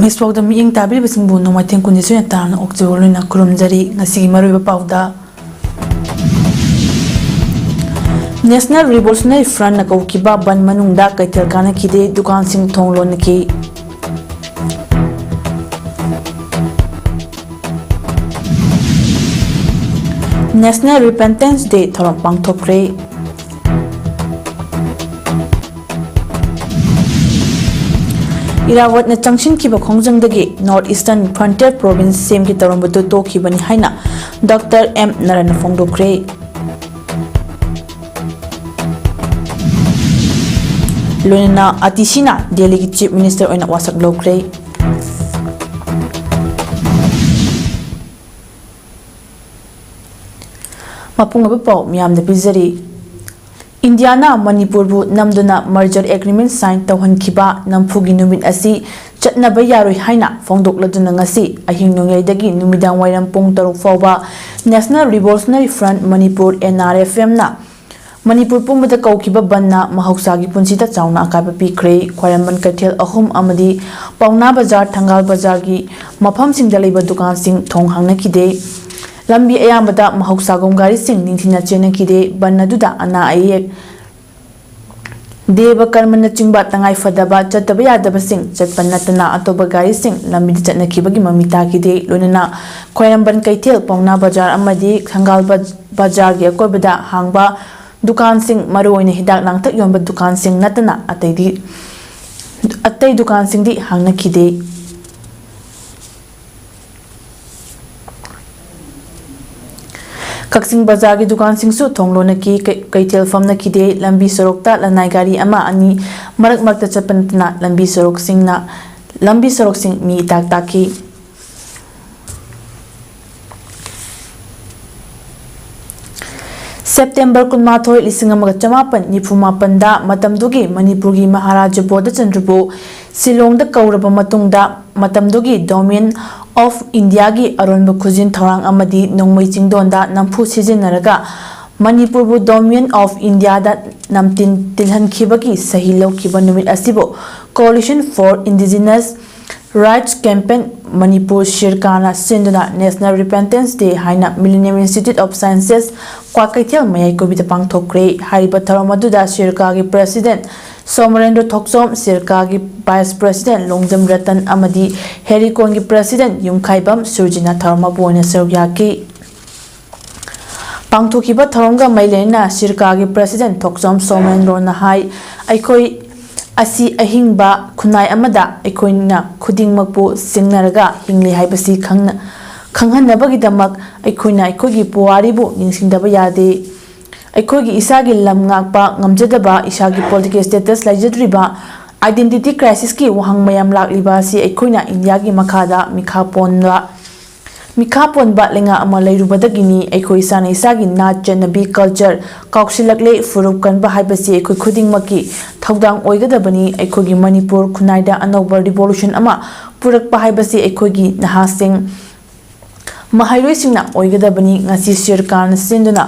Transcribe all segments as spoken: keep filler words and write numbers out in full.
ꯃꯤꯁ ꯄꯥꯎꯗ ꯃꯤꯠꯌꯦꯡ ꯇꯥꯕꯤꯔꯤꯕꯁꯤꯡꯕꯨ ꯅꯣꯡꯃꯥꯏꯊꯦꯝ ꯀꯨꯟꯅꯤꯊꯣꯏꯅ ꯇꯔꯥꯝꯅ ꯑꯣꯛꯆꯕ ꯂꯣꯏꯅ ꯈꯨꯔꯨꯝꯖꯔꯤ꯫ ꯉꯁꯤꯒꯤ ꯃꯔꯨꯑꯣꯏꯕ ꯄꯥꯎꯗ, National Revolutionary Front ꯅ ꯀꯧꯈꯤꯕ ꯕꯟ ꯃꯅꯨꯡꯗ ꯀꯩꯊꯦꯜ ꯀꯥꯟꯅꯈꯤꯗꯦ, ꯗꯨꯀꯥꯟꯁꯤꯡ ꯊꯣꯡ ꯂꯣꯟꯅꯈꯤ꯫ National Repentance Day ꯊꯧꯔꯝ ꯄꯥꯡꯊꯣꯛꯈ꯭ꯔꯦ꯫ ꯏꯔꯥꯋꯠꯅ ꯆꯪꯁꯤꯟꯈꯤꯕ ꯈꯣꯡꯖꯪꯗꯒꯤ North Eastern Frontier Province ꯁꯦꯝꯒꯦ ꯇꯧꯔꯝꯕꯗꯨ ꯇꯣꯛꯈꯤꯕꯅꯤ ꯍꯥꯏꯅ ꯗꯣꯛꯇꯔ ꯑꯦꯝ ꯅꯔꯟꯅ ꯐꯣꯡꯗꯣꯛꯈ꯭ꯔꯦ꯫ ꯂꯣꯏꯅꯅ ꯑꯇꯤꯁꯤꯅ ꯗꯦꯜꯂꯤꯒꯤ Chief Minister ꯑꯣꯏꯅ ꯋꯥꯁꯛ ꯂꯧꯈ꯭ꯔꯦ꯫ ꯃꯄꯨꯡ ꯑꯣꯏꯕ ꯄꯥꯎ ꯃꯤꯌꯥꯝꯗ ꯄꯤꯖꯔꯤ꯫ ꯏꯟꯗꯤꯌꯥꯅ ꯃꯅꯤꯄꯨꯔꯕꯨ ꯅꯝꯗꯨꯅ merger agreement sign ꯇꯧꯍꯟꯈꯤꯕ ꯅꯝꯐꯨꯒꯤ ꯅꯨꯃꯤꯠ ꯑꯁꯤ ꯆꯠꯅꯕ ꯌꯥꯔꯣꯏ ꯍꯥꯏꯅ ꯐꯣꯡꯗꯣꯛꯂꯗꯨꯅ ꯉꯁꯤ ꯑꯍꯤꯡ ꯅꯣꯡꯌꯥꯏꯗꯒꯤ ꯅꯨꯃꯤꯗꯥꯡ ꯋꯥꯏꯔꯝ ꯄꯨꯡ ꯇꯔꯨꯛ ꯐꯥꯎꯕ National Revolutionary Front Manipur, N R F M ꯅ ꯃꯅꯤꯄꯨꯔ ꯄꯨꯝꯕꯗ ꯀꯧꯈꯤꯕ ꯕꯟꯅ ꯃꯍꯧꯁꯥꯒꯤ ꯄꯨꯟꯁꯤꯗ ꯆꯥꯎꯅ ꯑꯀꯥꯏꯕ ꯄꯤꯈ꯭ꯔꯦ꯫ ꯈ꯭ꯋꯥꯏꯔꯝꯕꯟ ꯀꯩꯊꯦꯜ ꯑꯍꯨꯝ ꯑꯃꯗꯤ ꯄꯥꯎꯅꯥ ꯕꯖꯥꯔ, ꯊꯪꯒꯥꯜ ꯕꯖꯥꯔꯒꯤ ꯃꯐꯝꯁꯤꯡꯗ ꯂꯩꯕ ꯗꯨꯀꯥꯟꯁꯤꯡ ꯊꯣꯡ ꯍꯥꯡꯅꯈꯤꯗꯦ꯫ ꯂꯝꯕꯤ ꯑꯌꯥꯝꯕꯗ ꯃꯍꯧꯁꯥꯒꯨꯝ ꯒꯥꯔꯤꯁꯤꯡ ꯅꯤꯡꯊꯤꯅ ꯆꯦꯟꯅꯈꯤꯗꯦ꯫ ꯕꯟ ꯑꯗꯨꯗ ꯑꯅꯥ ꯑꯌꯦꯛ, ꯗꯦꯕ ꯀꯔꯃꯅꯆꯤꯡꯕ ꯇꯉꯥꯏ ꯐꯗꯕ ꯆꯠꯇꯕ ꯌꯥꯗꯕꯁꯤꯡ ꯆꯠꯄ ꯅꯠꯇꯅ ꯑꯇꯣꯞꯄ ꯒꯥꯔꯤꯁꯤꯡ ꯂꯝꯕꯤꯗ ꯆꯠꯅꯈꯤꯕꯒꯤ ꯃꯃꯤ ꯇꯥꯈꯤꯗꯦ꯫ ꯂꯣꯏꯅꯅ ꯈ꯭ꯋꯥꯏꯔꯝꯕꯟ ꯀꯩꯊꯦꯜ, ꯄꯥꯎꯅꯥ ꯕꯖꯥꯔ ꯑꯃꯗꯤ ꯊꯪꯒꯥꯜ ꯕ-, ꯕꯖꯥꯔꯒꯤ ꯑꯀꯣꯏꯕꯗ ꯍꯥꯡꯕ ꯗꯨꯀꯥꯟꯁꯤꯡ, ꯃꯔꯨꯑꯣꯏꯅ ꯍꯤꯗꯥꯛ ꯂꯥꯡꯊꯛ ꯌꯣꯟꯕ ꯗꯨꯀꯥꯟꯁꯤꯡ ꯅꯠꯇꯅ ꯑꯇꯩꯗꯤ, ꯑꯇꯩ ꯗꯨꯀꯥꯟꯁꯤꯡꯗꯤ ꯍꯥꯡꯅꯈꯤꯗꯦ꯫ ꯀꯛꯆꯤꯡ ꯕꯖꯥꯔꯒꯤ ꯗꯨꯀꯥꯟꯁꯤꯡꯁꯨ ꯊꯣꯡ ꯂꯣꯟꯅꯈꯤ꯫ ꯀꯩ-, ꯀꯩꯊꯦꯜ ꯐꯝꯅꯈꯤꯗꯦ꯫ ꯂꯝꯕꯤ ꯁꯣꯔꯣꯛꯇ ꯂꯅꯥꯏ ꯒꯥꯔꯤ ꯑꯃ ꯑꯅꯤ ꯃꯔꯛ ꯃꯔꯛꯇ ꯆꯠꯄ ꯅꯠꯇꯅ ꯂꯝꯕꯤ ꯁꯣꯔꯣꯛꯁꯤꯡꯅ, ꯂꯝꯕꯤ ꯁꯣꯔꯣꯛꯁꯤꯡ ꯃꯤ ꯏꯇꯥꯛ ꯇꯥꯛꯈꯤ꯫ ꯁꯦꯞꯇꯦꯝꯕꯔ ꯀꯨꯟꯃꯥꯊꯣꯏ, ꯂꯤꯁꯤꯡ ꯑꯃꯒ ꯆꯃꯥꯄꯟ ꯅꯤꯐꯨ ꯃꯥꯄꯟꯗ ꯃꯇꯝꯗꯨꯒꯤ ꯃꯅꯤꯄꯨꯔꯒꯤ ꯃꯍꯥꯔꯥꯖꯥ ꯕꯣꯙꯆꯟꯗ꯭ꯔꯕꯨ ꯁꯤꯂꯣꯡꯗ ꯀꯧꯔꯕ ꯃꯇꯨꯡꯗ, ꯃꯇꯝꯗꯨꯒꯤ Dominion of Indiaꯒꯤ ꯑꯔꯣꯟꯕ ꯈꯨꯖꯤꯟ ꯊꯧꯔꯥꯡ ꯑꯃꯗꯤ ꯅꯣꯡꯃꯩ ꯆꯤꯡꯗꯣꯟꯗ ꯅꯝꯐꯨ ꯁꯤꯖꯤꯟꯅꯔꯒ ꯃꯅꯤꯄꯨꯔꯕꯨ Dominion of Indiaꯗ ꯅꯝꯇꯤꯟ ꯇꯤꯜꯍꯟꯈꯤꯕꯒꯤ ꯁꯍꯤ ꯂꯧꯈꯤꯕ ꯅꯨꯃꯤꯠ ꯑꯁꯤꯕꯨ Coalition for Indigenous Rights Campaign Manipur ꯁꯤꯔꯀꯥꯅ ꯁꯤꯟꯗꯨꯅ National Repentance Day ꯍꯥꯏꯅ Millennium Institute of Sciences Kwakeithel ꯃꯌꯥꯏ ꯀꯣꯏꯕꯤꯗ ꯄꯥꯡꯊꯣꯛꯈ꯭ꯔꯦ꯫ ꯍꯥꯏꯔꯤꯕ ꯊꯧꯔꯝ ꯑꯗꯨꯗ ꯁꯤꯔꯀꯥꯒꯤ President ꯁꯣꯃꯔꯦꯟꯗ꯭ꯔ ꯊꯣꯛꯆꯣꯝ, ꯁꯤꯔꯀꯥꯒꯤ Vice President ꯂꯣꯡꯖꯝ ꯔꯇꯟ ꯑꯃꯗꯤ ꯍꯦꯔꯤꯀꯣꯟꯒꯤ President ꯌꯨꯝꯈꯥꯏꯕꯝ ꯁꯨꯔꯖꯤꯅ ꯊꯧꯔꯝ ꯃꯄꯨ ꯑꯣꯏꯅ ꯁꯔꯨꯛ ꯌꯥꯈꯤ꯫ ꯄꯥꯡꯊꯣꯛꯈꯤꯕ ꯊꯧꯔꯝꯒ ꯃꯔꯤ ꯂꯩꯅꯅ ꯁꯤꯔꯀꯥꯒꯤ President ꯊꯣꯛꯆꯣꯝ ꯁꯣꯃꯦꯟꯗ꯭ꯔꯣꯅ ꯍꯥꯏ, ꯑꯩꯈꯣꯏ ꯑꯁꯤ ꯑꯍꯤꯡꯕ ꯈꯨꯟꯅꯥꯏ ꯑꯃꯗ ꯑꯩꯈꯣꯏꯅ ꯈꯨꯗꯤꯡꯃꯛꯄꯨ ꯁꯤꯡꯅꯔꯒ ꯍꯤꯡꯂꯤ ꯍꯥꯏꯕꯁꯤ ꯈꯪꯅ-, ꯈꯪꯍꯟꯅꯕꯒꯤꯗꯃꯛ ꯑꯩꯈꯣꯏꯅ ꯑꯩꯈꯣꯏꯒꯤ ꯄꯨꯋꯥꯔꯤꯕꯨ ꯅꯤꯡꯁꯤꯡꯗꯕ ꯌꯥꯗꯦ꯫ ꯑꯩꯈꯣꯏꯒꯤ ꯏꯁꯥꯒꯤ ꯂꯝ ꯉꯥꯛꯄ ꯉꯝꯖꯗꯕ, ꯏꯁꯥꯒꯤ political status ꯂꯩꯖꯗ꯭ꯔꯤꯕ, identity crisisꯀꯤ ꯋꯥꯍꯪ ꯃꯌꯥꯝ ꯂꯥꯛꯂꯤꯕ ꯑꯁꯤ ꯑꯩꯈꯣꯏꯅ ꯏꯟꯗꯤꯌꯥꯒꯤ ꯃꯈꯥꯗ ꯃꯤꯈꯥ ꯄꯣꯟꯕ ꯃꯤꯈꯥ ꯄꯣꯟꯕ ꯂꯩꯉꯥꯛ ꯑꯃ ꯂꯩꯔꯨꯕꯗꯒꯤꯅꯤ꯫ ꯑꯩꯈꯣꯏ ꯏꯁꯥꯅ ꯏꯁꯥꯒꯤ ꯅꯥꯠ, ꯆꯠꯅꯕꯤ, culture ꯀꯥꯎꯁꯤꯜꯂꯛꯂꯦ꯫ ꯐꯨꯔꯨꯞ ꯀꯟꯕ ꯍꯥꯏꯕꯁꯤ ꯑꯩꯈꯣꯏ ꯈꯨꯗꯤꯡꯃꯛꯀꯤ ꯊꯧꯗꯥꯡ ꯑꯣꯏꯒꯗꯕꯅꯤ꯫ ꯑꯩꯈꯣꯏꯒꯤ ꯃꯅꯤꯄꯨꯔ ꯈꯨꯟꯅꯥꯏꯗ ꯑꯅꯧꯕ revolution ꯑꯃ ꯄꯨꯔꯛꯄ ꯍꯥꯏꯕꯁꯤ ꯑꯩꯈꯣꯏꯒꯤ ꯅꯍꯥꯁꯤꯡ, ꯃꯍꯩꯔꯣꯏꯁꯤꯡꯅ ꯑꯣꯏꯒꯗꯕꯅꯤ꯫ ꯉꯁꯤ ꯁꯤꯔꯀꯥꯔꯅ ꯁꯤꯟꯗꯨꯅ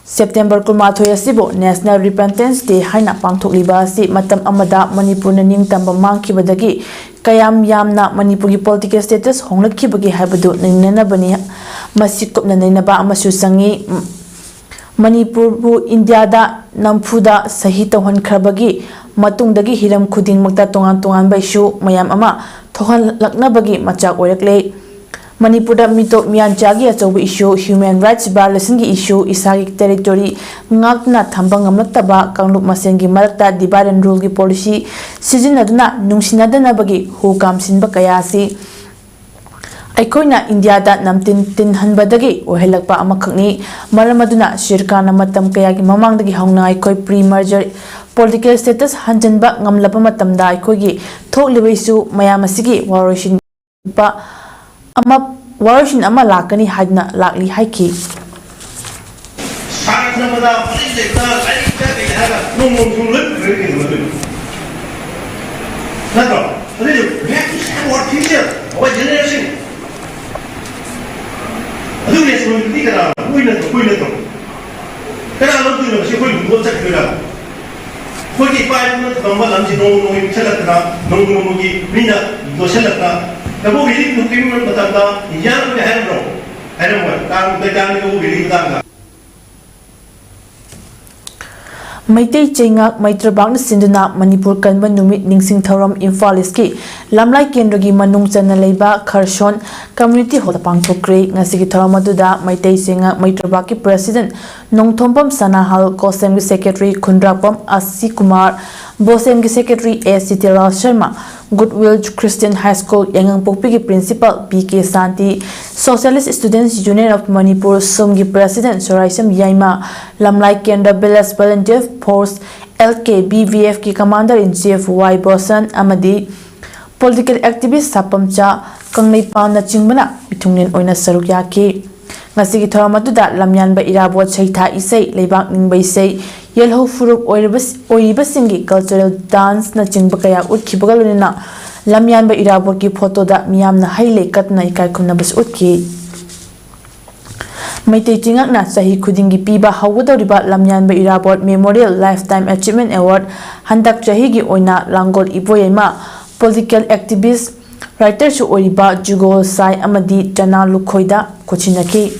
September ꯀꯨꯟꯃꯥꯊꯣꯏ ꯑꯁꯤꯕꯨ National Repentance Day ꯍꯥꯏꯅ ꯄꯥꯡꯊꯣꯛꯂꯤꯕ ꯑꯁꯤ ꯃꯇꯝ ꯑꯃꯗ ꯃꯅꯤꯄꯨꯔꯅ ꯅꯤꯡꯇꯝꯕ ꯃꯥꯡꯈꯤꯕꯗꯒꯤ ꯀꯌꯥꯝ ꯌꯥꯝꯅ ꯃꯅꯤꯄꯨꯔꯒꯤ political status ꯍꯣꯡꯂꯛꯈꯤꯕꯒꯦ ꯍꯥꯏꯕꯗꯨ ꯅꯩꯅꯅꯕꯅꯤ꯫ ꯃꯁꯤ ꯀꯨꯞꯅ ꯅꯩꯅꯕ ꯑꯃꯁꯨ ꯆꯪꯏ꯫ ꯃꯅꯤꯄꯨꯔꯕꯨ ꯏꯟꯗꯤꯌꯥꯗ ꯅꯝꯐꯨꯗ ꯁꯍꯤ ꯇꯧꯍꯟꯈ꯭ꯔꯕꯒꯤ ꯃꯇꯨꯡꯗꯒꯤ ꯍꯤꯔꯝ ꯈꯨꯗꯤꯡꯃꯛꯇ ꯇꯣꯉꯥꯟ ꯇꯣꯉꯥꯟꯕ issue ꯃꯌꯥꯝ ꯑꯃ ꯊꯣꯛꯍꯜꯂꯛꯅꯕꯒꯤ ꯃꯆꯥꯛ ꯑꯣꯏꯔꯛꯂꯦ꯫ ꯃꯅꯤꯄꯨꯔꯗ ꯃꯤꯇꯣꯞ ꯃꯤꯌꯥꯟꯆꯥꯒꯤ ꯑꯆꯧꯕ issue, human rights violationꯒꯤ issue, ꯏꯁꯥꯒꯤ territory ꯉꯥꯛꯇꯨꯅ ꯊꯝꯕ ꯉꯝꯂꯛꯇꯕ, ꯀꯥꯡꯂꯨꯞ ꯃꯁꯦꯟꯒꯤ ꯃꯔꯛꯇ divide and ruleꯒꯤ policy ꯁꯤꯖꯤꯟꯅꯗꯨꯅ ꯅꯨꯡꯁꯤꯅꯗꯅꯕꯒꯤ ꯍꯨ ꯀꯥꯝꯁꯤꯟꯕ ꯀꯌꯥ ꯑꯁꯤ ꯑꯩꯈꯣꯏꯅ ꯏꯟꯗꯤꯌꯥꯗ ꯅꯝꯇꯤꯟ ꯇꯤꯟꯍꯟꯕꯗꯒꯤ ꯑꯣꯏꯍꯜꯂꯛꯄ ꯑꯃꯈꯛꯅꯤ꯫ ꯃꯔꯝ ꯑꯗꯨꯅ ꯁꯤꯔꯀꯥꯔꯅ ꯃꯇꯝ ꯀꯌꯥꯒꯤ ꯃꯃꯥꯡꯗꯒꯤ ꯍꯧꯅ ꯑꯩꯈꯣꯏ pre-merger political status ꯍꯟꯖꯤꯟꯕ ꯉꯝꯂꯕ ꯃꯇꯝꯗ ꯑꯩꯈꯣꯏꯒꯤ ꯊꯣꯛꯂꯤꯕ issue ꯃꯌꯥꯝ ꯑꯁꯤꯒꯤ ꯋꯥꯔꯣꯏꯁꯤꯟ ꯄ ꯑꯃ, ꯋꯥꯔꯣꯏꯁꯤꯟ ꯑꯃ ꯂꯥꯛꯀꯅꯤ ꯍꯥꯏꯗꯨꯅ ꯂꯥꯛꯂꯤ ꯍꯥꯏꯈꯤ꯫ ꯁꯥꯟꯅꯕꯗ ꯃꯔꯤ ꯂꯩꯕ ꯂꯥꯏꯔꯤꯛꯇ ꯀꯩ ꯍꯥꯏꯔꯒ ꯅꯣꯡꯃ ꯅꯣꯡꯃ ꯂꯣꯏ ꯐꯒꯠꯂꯛꯀꯅꯤ꯫ ꯅꯠꯇ꯭ꯔꯣ? ꯑꯗꯨꯗꯤ we have to stand for future, our generation. ꯑꯗꯨꯒꯤ responsibility ꯀꯅꯥꯅꯣ? ꯑꯩꯈꯣꯏ ꯅꯠꯇ꯭ꯔꯣ? ꯑꯩꯈꯣꯏ ꯅꯠꯇ꯭ꯔꯣ? ꯀꯅꯥ ꯂꯧꯗꯣꯏꯅꯣ? ꯁꯤ ꯑꯩꯈꯣꯏ ꯍꯨꯟꯗꯣꯛꯑ ꯆꯠꯈꯤꯗꯣꯏꯔꯕ? ꯑꯩꯈꯣꯏꯒꯤ ꯏꯄꯥ ꯏꯄꯨꯅ ꯊꯝꯕ ꯂꯝꯁꯤ ꯅꯣꯡꯃ ꯅꯣꯡꯃꯒꯤ ꯄꯤꯛꯁꯜꯂꯛꯇꯅ, ꯅꯣꯡꯃ ꯅꯣꯡꯃꯒꯤ ꯃꯤꯅ ꯂꯣꯏꯁꯤꯜꯂꯛꯄ ꯅꯕꯨ ꯔꯤꯂꯤꯐ ꯇꯨꯝꯕ ꯃꯇꯝꯗ ꯌꯥꯝꯅ ꯍꯥꯏꯔꯝꯕ꯭ꯔꯣ? ꯍꯥꯏꯔꯝꯃꯣꯏ꯫ ꯇꯥꯡ ꯀꯌꯥꯅꯤ ꯅꯕꯨ ꯔꯤꯂꯤꯐ ꯃꯇꯥꯡꯗ? ꯃꯩꯇꯩ ꯆꯩꯉꯥꯛ ꯃꯩꯇ꯭ꯔꯕꯥꯛꯅ ꯁꯤꯟꯗꯨꯅ ꯃꯅꯤꯄꯨꯔ ꯀꯟꯕ ꯅꯨꯃꯤꯠ ꯅꯤꯡꯁꯤꯡ ꯊꯧꯔꯝ ꯏꯝꯐꯥꯜ ꯏꯁꯀꯤ ꯂꯝꯂꯥꯏ ꯀꯦꯟꯗ꯭ꯔꯒꯤ ꯃꯅꯨꯡ ꯆꯟꯅ ꯂꯩꯕ ꯈꯔꯁꯣꯟ ꯀꯝꯃ꯭ꯌꯨꯅꯤꯇꯤ ꯍꯣꯜꯗ ꯄꯥꯡꯊꯣꯛꯈ꯭ꯔꯦ꯫ ꯉꯁꯤꯒꯤ ꯊꯧꯔꯝ ꯑꯗꯨꯗ ꯃꯩꯇꯩ ꯆꯩꯉꯥꯛ ꯃꯩꯇ꯭ꯔꯕꯥꯛꯀꯤ ꯄ꯭ꯔꯦꯁꯤꯗꯦꯟ ꯅꯣꯡꯊꯣꯝꯕꯝ ꯁꯅꯥꯍꯜ, ꯀꯣꯁꯦꯝꯒꯤ ꯁꯦꯀ꯭ꯔꯦꯇꯔꯤ ꯈꯨꯟꯗ꯭ꯔꯥꯛꯄꯝ ꯑꯁꯤ ꯀꯨꯃꯥꯔ, ꯕꯣꯁꯦꯝꯒꯤ secretary A Sitelal Sharma, goodwill Christian high school ꯌꯥꯏꯉꯪꯄꯣꯛꯄꯤꯒꯤ principal B K Shanti, socialist students union of Manipur, ꯁꯨꯝꯒꯤ president Soraisam Yaima, Lamlai Kendra village volunteer force, L K V V ꯑꯦꯐꯀꯤ commander in chief Y Boson ꯑꯃꯗꯤ ꯄꯣꯂꯤꯇꯤꯀꯦꯜ ꯑꯦꯛꯇꯤꯚꯤꯁ꯭ꯠ ꯁꯥꯄꯝꯆꯥ ꯀꯪꯂꯩꯄꯥꯜꯅꯆꯤꯡꯕꯅ ꯃꯤꯊꯨꯡꯂꯦꯟ ꯑꯣꯏꯅ ꯁꯔꯨꯛ ꯌꯥꯈꯤ꯫ ꯉꯁꯤꯒꯤ ꯊꯧꯔꯝ ꯑꯗꯨꯗ ꯂꯝꯌꯥꯟꯕ ꯏꯔꯥꯕꯣꯠ ꯁꯩꯊꯥ ꯏꯁꯩ, ꯂꯩꯕꯥꯛ ꯅꯤꯡꯕ ꯏꯁꯩ, ꯌꯦꯜꯍꯧ ꯐꯨꯔꯨꯞ ꯑꯣꯏꯔꯤꯕ-, ꯑꯣꯏꯔꯤꯕꯁꯤꯡꯒꯤ ꯀꯜꯆꯔꯦꯜ ꯗꯥꯟꯁꯅꯆꯤꯡꯕ ꯀꯌꯥ ꯎꯠꯈꯤꯕꯒ ꯂꯣꯏꯅꯅ ꯂꯝꯌꯥꯟꯕ ꯏꯔꯥꯕꯣꯠꯀꯤ ꯐꯣꯇꯣꯗ ꯃꯤꯌꯥꯝꯅ ꯍꯩ ꯂꯩ ꯀꯠꯇꯨꯅ ꯏꯀꯥꯏ ꯈꯨꯝꯅꯕꯁꯨ ꯎꯠꯈꯤ꯫ ꯃꯩꯇꯩ ꯆꯤꯉꯥꯛꯅ ꯆꯍꯤ ꯈꯨꯗꯤꯡꯒꯤ ꯄꯤꯕ ꯍꯧꯒꯗꯧꯔꯤꯕ ꯂꯝꯌꯥꯟꯕ ꯏꯔꯥꯕꯣꯠ ꯃꯦꯃꯣꯔꯤꯌꯦꯜ ꯂꯥꯏꯐꯇꯥꯏꯝ ꯑꯦꯆꯤꯚꯃꯦꯟꯠ ꯑꯦꯋꯥꯔꯗ ꯍꯟꯗꯛ ꯆꯍꯤꯒꯤ ꯑꯣꯏꯅ ꯂꯥꯡꯒꯣꯜ ꯏꯕꯣꯌꯥꯏꯃ, ꯄꯣꯂꯤꯇꯤꯀꯦꯜ ꯑꯦꯛꯇꯤꯚꯤꯁ꯭ꯠ, ꯔꯥꯏꯇꯔꯁꯨ ꯑꯣꯏꯔꯤꯕ ꯖꯨꯒꯣꯜ ꯁꯥꯏ ꯑꯃꯗꯤ ꯆꯅꯥ ꯂꯨꯈꯣꯏꯗ ꯈꯨꯠꯁꯤꯟꯅꯈꯤ꯫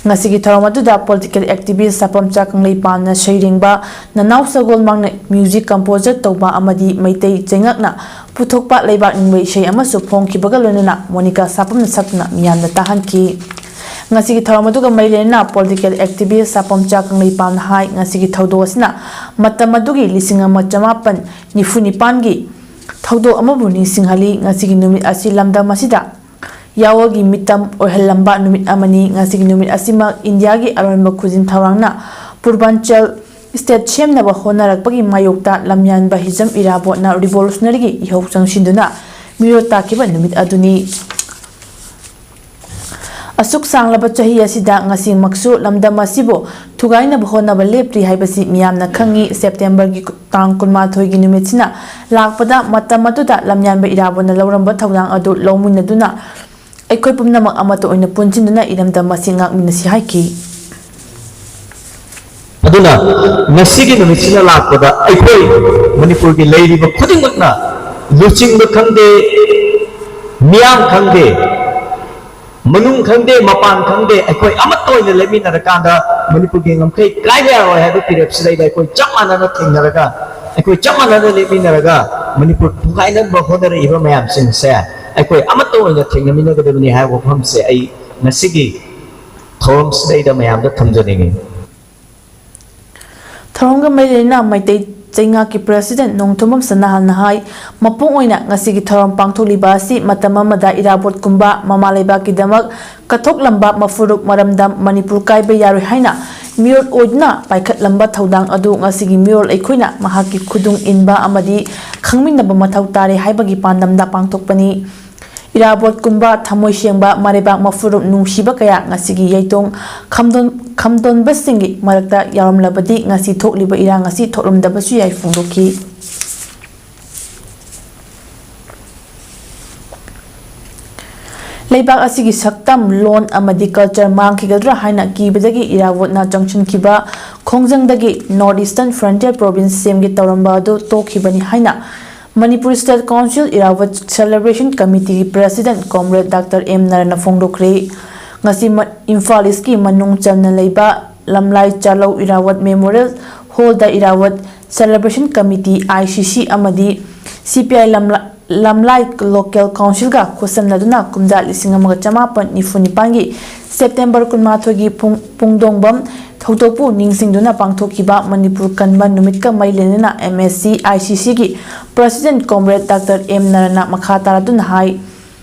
ꯉꯁꯤꯒꯤ ꯊꯧꯔꯝ ꯑꯗꯨꯗ ꯄꯣꯂꯤꯇꯤꯀꯦꯜ ꯑꯦꯛꯇꯤꯚꯤꯁ꯭ꯠ ꯁꯥꯄꯝꯆꯥ ꯀꯪꯂꯩꯄꯥꯜꯅ ꯁꯩꯔꯦꯡꯕ ꯅꯅꯥꯎ ꯁꯒꯣꯜ ꯃꯥꯡꯅ ꯃ꯭ꯌꯨꯖꯤꯛ ꯀꯝꯄꯣꯖꯔ ꯇꯧꯕ ꯑꯃꯗꯤ ꯃꯩꯇꯩ ꯆꯩꯉꯥꯛꯅ ꯄꯨꯊꯣꯛꯄ ꯂꯩꯕꯥꯛ ꯅꯤꯡꯕ ꯏꯁꯩ ꯑꯃꯁꯨ ꯐꯣꯡꯈꯤꯕꯒ ꯂꯣꯏꯅꯅ ꯃꯣꯅꯤꯀꯥ ꯁꯥꯄꯝꯅ ꯁꯛꯇꯨꯅ ꯃꯤꯌꯥꯝꯗ ꯇꯥꯍꯟꯈꯤ꯫ ꯉꯁꯤꯒꯤ ꯊꯧꯔꯝ ꯑꯗꯨꯒ ꯃꯔꯤ ꯂꯩꯅꯅ ꯄꯣꯂꯤꯇꯤꯀꯦꯜ ꯑꯦꯛꯇꯤꯚꯤꯁ꯭ꯠ ꯁꯥꯄꯝꯆꯥ ꯀꯪꯂꯩꯄꯥꯜꯅ ꯍꯥꯏ, ꯉꯁꯤꯒꯤ ꯊꯧꯗꯣꯛ ꯑꯁꯤꯅ ꯃꯇꯝ ꯑꯗꯨꯒꯤ ꯂꯤꯁꯤꯡ ꯑꯃ ꯆꯃꯥꯄꯟ ꯅꯤꯐꯨ ꯅꯤꯄꯥꯟꯒꯤ ꯊꯧꯗꯣꯛ ꯑꯃꯕꯨ ꯅꯤꯡꯁꯤꯡꯍꯜꯂꯤ꯫ ꯉꯁꯤꯒꯤ ꯅꯨꯃꯤꯠ ꯑꯁꯤ ꯂꯝꯗꯝ ꯑꯁꯤꯗ ꯌꯥꯑꯣꯜꯒꯤ ꯃꯤꯇꯝ ꯑꯣꯏꯍꯜꯂꯝꯕ ꯅꯨꯃꯤꯠ ꯑꯃꯅꯤ꯫ ꯉꯁꯤꯒꯤ ꯅꯨꯃꯤꯠ ꯑꯁꯤꯃꯛ ꯏꯟꯗꯤꯌꯥꯒꯤ ꯑꯔꯣꯟꯕ ꯈꯨꯖꯤꯟ ꯊꯧꯔꯥꯡꯅ ꯄꯨꯔꯕꯥꯟꯆꯜ ꯁ꯭ꯇꯦꯠ ꯁꯦꯝꯅꯕ ꯍꯣꯠꯅꯔꯛꯄꯒꯤ ꯃꯥꯌꯣꯛꯇ ꯂꯝꯌꯥꯟꯕ ꯍꯤꯖꯝ ꯏꯔꯥꯕꯣꯠꯅ ꯔꯤꯚꯣꯂꯨꯁꯅꯔꯤꯒꯤ ꯏꯍꯧ ꯆꯪꯁꯤꯟꯗꯨꯅ ꯃꯤꯔꯣꯜ ꯇꯥꯈꯤꯕ ꯅꯨꯃꯤꯠ ꯑꯗꯨꯅꯤ꯫ ꯑꯁꯨꯛ ꯁꯥꯡꯂꯕ ꯆꯍꯤ ꯑꯁꯤꯗ ꯉꯁꯤꯃꯛꯁꯨ ꯂꯝꯗꯝ ꯑꯁꯤꯕꯨ ꯊꯨꯒꯥꯏꯅꯕ ꯍꯣꯠꯅꯕ ꯂꯦꯞꯇ꯭ꯔꯤ ꯍꯥꯏꯕꯁꯤ ꯃꯤꯌꯥꯝꯅ ꯈꯪꯏ꯫ ꯁꯦꯞꯇꯦꯝꯕꯔꯒꯤ ꯇꯥꯡ ꯀꯨꯟꯃꯥꯊꯣꯏꯒꯤ ꯅꯨꯃꯤꯠꯁꯤꯅ ꯂꯥꯛꯄꯗ ꯃꯇꯝ ꯑꯗꯨꯗ ꯂꯝꯌꯥꯟꯕ ꯏꯔꯥꯕꯣꯠꯅ ꯂꯧꯔꯝꯕ ꯊꯧꯗꯥꯡ ꯑꯗꯨ ꯂꯧꯃꯤꯟꯅꯗꯨꯅ ꯑꯩꯈꯣꯏ ꯄꯨꯝꯅꯃꯛ ꯑꯃꯠꯇ ꯑꯣꯏꯅ ꯄꯨꯟꯁꯤꯟꯗꯨꯅ ꯏꯔꯝꯗꯝ ꯑꯁꯤ ꯉꯥꯛꯃꯤꯟꯅꯁꯤ ꯍꯥꯏꯈꯤ꯫ ꯑꯗꯨꯅ ꯉꯁꯤꯒꯤ ꯅꯨꯃꯤꯠꯁꯤꯅ ꯂꯥꯛꯄꯗ ꯑꯩꯈꯣꯏ ꯃꯅꯤꯄꯨꯔꯒꯤ ꯂꯩꯔꯤꯕ ꯈꯨꯗꯤꯡꯃꯛꯅ ꯂꯨꯆꯤꯡꯕ ꯈꯪꯗꯦ, ꯃꯤꯌꯥꯝ ꯈꯪꯗꯦ, ꯃꯅꯨꯡ ꯈꯪꯗꯦ, ꯃꯄꯥꯟ ꯈꯪꯗꯦ, ꯑꯩꯈꯣꯏ ꯑꯃꯠꯇ ꯑꯣꯏꯅ ꯂꯦꯞꯃꯤꯟꯅꯔꯀꯥꯟꯗ ꯃꯅꯤꯄꯨꯔꯒꯤ ꯉꯝꯈꯩ ꯀꯥꯏꯕ ꯌꯥꯔꯣꯏ ꯍꯥꯏꯕ ꯐꯤꯔꯦꯞꯁꯤꯗꯩꯗ ꯑꯩꯈꯣꯏ ꯆꯞ ꯃꯥꯟꯅꯅ ꯊꯦꯡꯅꯔꯒ, ꯑꯩꯈꯣꯏ ꯆꯞ ꯃꯥꯟꯅꯅ ꯂꯦꯞꯃꯤꯟꯅꯔꯒ ꯃꯅꯤꯄꯨꯔ ꯐꯨꯒꯥꯏꯅꯕ ꯍꯣꯠꯅꯔꯛꯏꯕ ꯃꯌꯥꯝꯁꯤꯡꯁꯦ ꯑꯩꯈꯣꯏ ꯑꯃꯠꯇ ꯑꯣꯏꯅ ꯊꯦꯡꯅꯃꯤꯟꯅꯒꯗꯕꯅꯤ ꯍꯥꯏꯕ ꯋꯥꯐꯝꯁꯦ ꯑꯩ ꯉꯁꯤꯒꯤ ꯊꯧꯔꯝꯁꯤꯗꯩꯗ ꯃꯌꯥꯝꯗ ꯊꯝꯖꯅꯤꯡꯏ꯫ ꯊꯧꯔꯝꯒ ꯃꯔꯤ ꯂꯩꯅꯅ ꯃꯩꯇꯩ ꯆꯩꯉꯥꯛꯀꯤ ꯄ꯭ꯔꯦꯁꯤꯗꯦꯟ ꯅꯣꯡꯊꯣꯝꯕꯝ ꯁꯅꯥꯍꯜꯅ ꯍꯥꯏ, ꯃꯄꯨꯡ ꯑꯣꯏꯅ ꯉꯁꯤꯒꯤ ꯊꯧꯔꯝ ꯄꯥꯡꯊꯣꯛꯂꯤꯕ ꯑꯁꯤ ꯃꯇꯝ ꯑꯃꯗ ꯏꯔꯥꯕꯣꯠꯀꯨꯝꯕ ꯃꯃꯥ ꯂꯩꯕꯥꯛꯀꯤꯗꯃꯛ ꯀꯠꯊꯣꯛꯂꯝꯕ ꯃꯐꯨꯔꯨꯞ ꯃꯔꯝꯗꯝ ꯃꯅꯤꯄꯨꯔ ꯀꯥꯏꯕ ꯌꯥꯔꯣꯏ ꯍꯥꯏꯅ ꯃꯤꯑꯣꯠ ꯑꯣꯏꯗꯨꯅ ꯄꯥꯏꯈꯠꯂꯝꯕ ꯊꯧꯗꯥꯡ ꯑꯗꯨ ꯉꯁꯤꯒꯤ ꯃꯤꯔꯣꯜ ꯑꯩꯈꯣꯏꯅ ꯃꯍꯥꯛꯀꯤ ꯈꯨꯗꯨꯡ ꯏꯟꯕ ꯑꯃꯗꯤ ꯈꯪꯃꯤꯟꯅꯕ ꯃꯊꯧ ꯇꯥꯔꯦ ꯍꯥꯏꯕꯒꯤ ꯄꯥꯟꯗꯝꯗ ꯄꯥꯡꯊꯣꯛꯄꯅꯤ꯫ ꯏꯔꯥꯕꯣꯠꯀꯨꯝꯕ ꯊꯃꯣꯏ ꯁꯦꯡꯕ ꯃꯔꯩꯕꯥꯛ ꯃꯐꯨꯔꯨꯞ ꯅꯨꯡꯁꯤꯕ ꯀꯌꯥ ꯉꯁꯤꯒꯤ ꯌꯩꯇꯣꯡ ꯈꯝꯗꯣꯟ-, ꯈꯝꯗꯣꯟꯕꯁꯤꯡꯒꯤ ꯃꯔꯛꯇ ꯌꯥꯎꯔꯝꯂꯕꯗꯤ ꯉꯁꯤ ꯊꯣꯛꯂꯤꯕ ꯏꯔꯥꯡ ꯑꯁꯤ ꯊꯣꯛꯂꯝꯗꯕꯁꯨ ꯌꯥꯏ ꯐꯣꯡꯗꯣꯛꯈꯤ꯫ ꯂꯩꯕꯥꯛ ꯑꯁꯤꯒꯤ ꯁꯛꯇꯝ, ꯂꯣꯟ ꯑꯃꯗꯤ culture ꯃꯥꯡꯈꯤꯒꯗ꯭ꯔꯥ ꯍꯥꯏꯅ ꯀꯤꯕꯗꯒꯤ ꯏꯔꯥꯕꯣꯠꯅ ꯆꯪꯁꯤꯟꯈꯤꯕ ꯈꯣꯡꯖꯪꯗꯒꯤ North Eastern Frontier Province ꯁꯦꯝꯒꯦ ꯇꯧꯔꯝꯕ ꯑꯗꯨ ꯇꯣꯛꯈꯤꯕꯅꯤ ꯍꯥꯏꯅ Manipur State Council Irrawaddy Celebration Committeeꯒꯤ President Comrade Doctor ꯑꯦꯝ ꯅꯔꯅ ꯐꯣꯡꯗꯣꯛꯈ꯭ꯔꯦ꯫ ꯉꯁꯤ ꯃ-, ꯏꯝꯐꯥꯜ Eastꯀꯤ ꯃꯅꯨꯡ ꯆꯟꯅ ꯂꯩꯕ ꯂꯝꯂꯥꯏ ꯆꯥꯂꯧ ꯏꯔꯥꯋꯠ Memorial Hallꯗ ꯏꯔꯥꯋꯠ Celebration Committee, I C C ꯑꯃꯗꯤ C P I ꯂꯝꯂꯥ-, ꯂꯝꯂꯥꯏ Local Councilꯒ ꯈꯨꯠꯁꯝꯅꯗꯨꯅ ꯀꯨꯝꯖꯥ ꯂꯤꯁꯤꯡ ꯑꯃꯒ ꯆꯃꯥꯄꯟ ꯅꯤꯐꯨ ꯅꯤꯄꯥꯟꯒꯤ September ꯀꯨꯟꯃꯥꯊꯣꯏꯒꯤ ꯄꯨꯡ-, ꯄꯨꯡꯗꯣꯡꯕꯝ ꯊꯧꯗꯣꯛꯄꯨ ꯅꯤꯡꯁꯤꯡꯗꯨꯅ ꯄꯥꯡꯊꯣꯛꯈꯤꯕ ꯃꯅꯤꯄꯨꯔ ꯀꯟꯕ ꯅꯨꯃꯤꯠꯀ ꯃꯔꯤ ꯂꯩꯅꯅ M S C I C Cꯒꯤ President Comrade Doctor ꯑꯦꯝ ꯅꯔꯅ ꯃꯈꯥ ꯇꯥꯔꯗꯨꯅ ꯍꯥꯏ,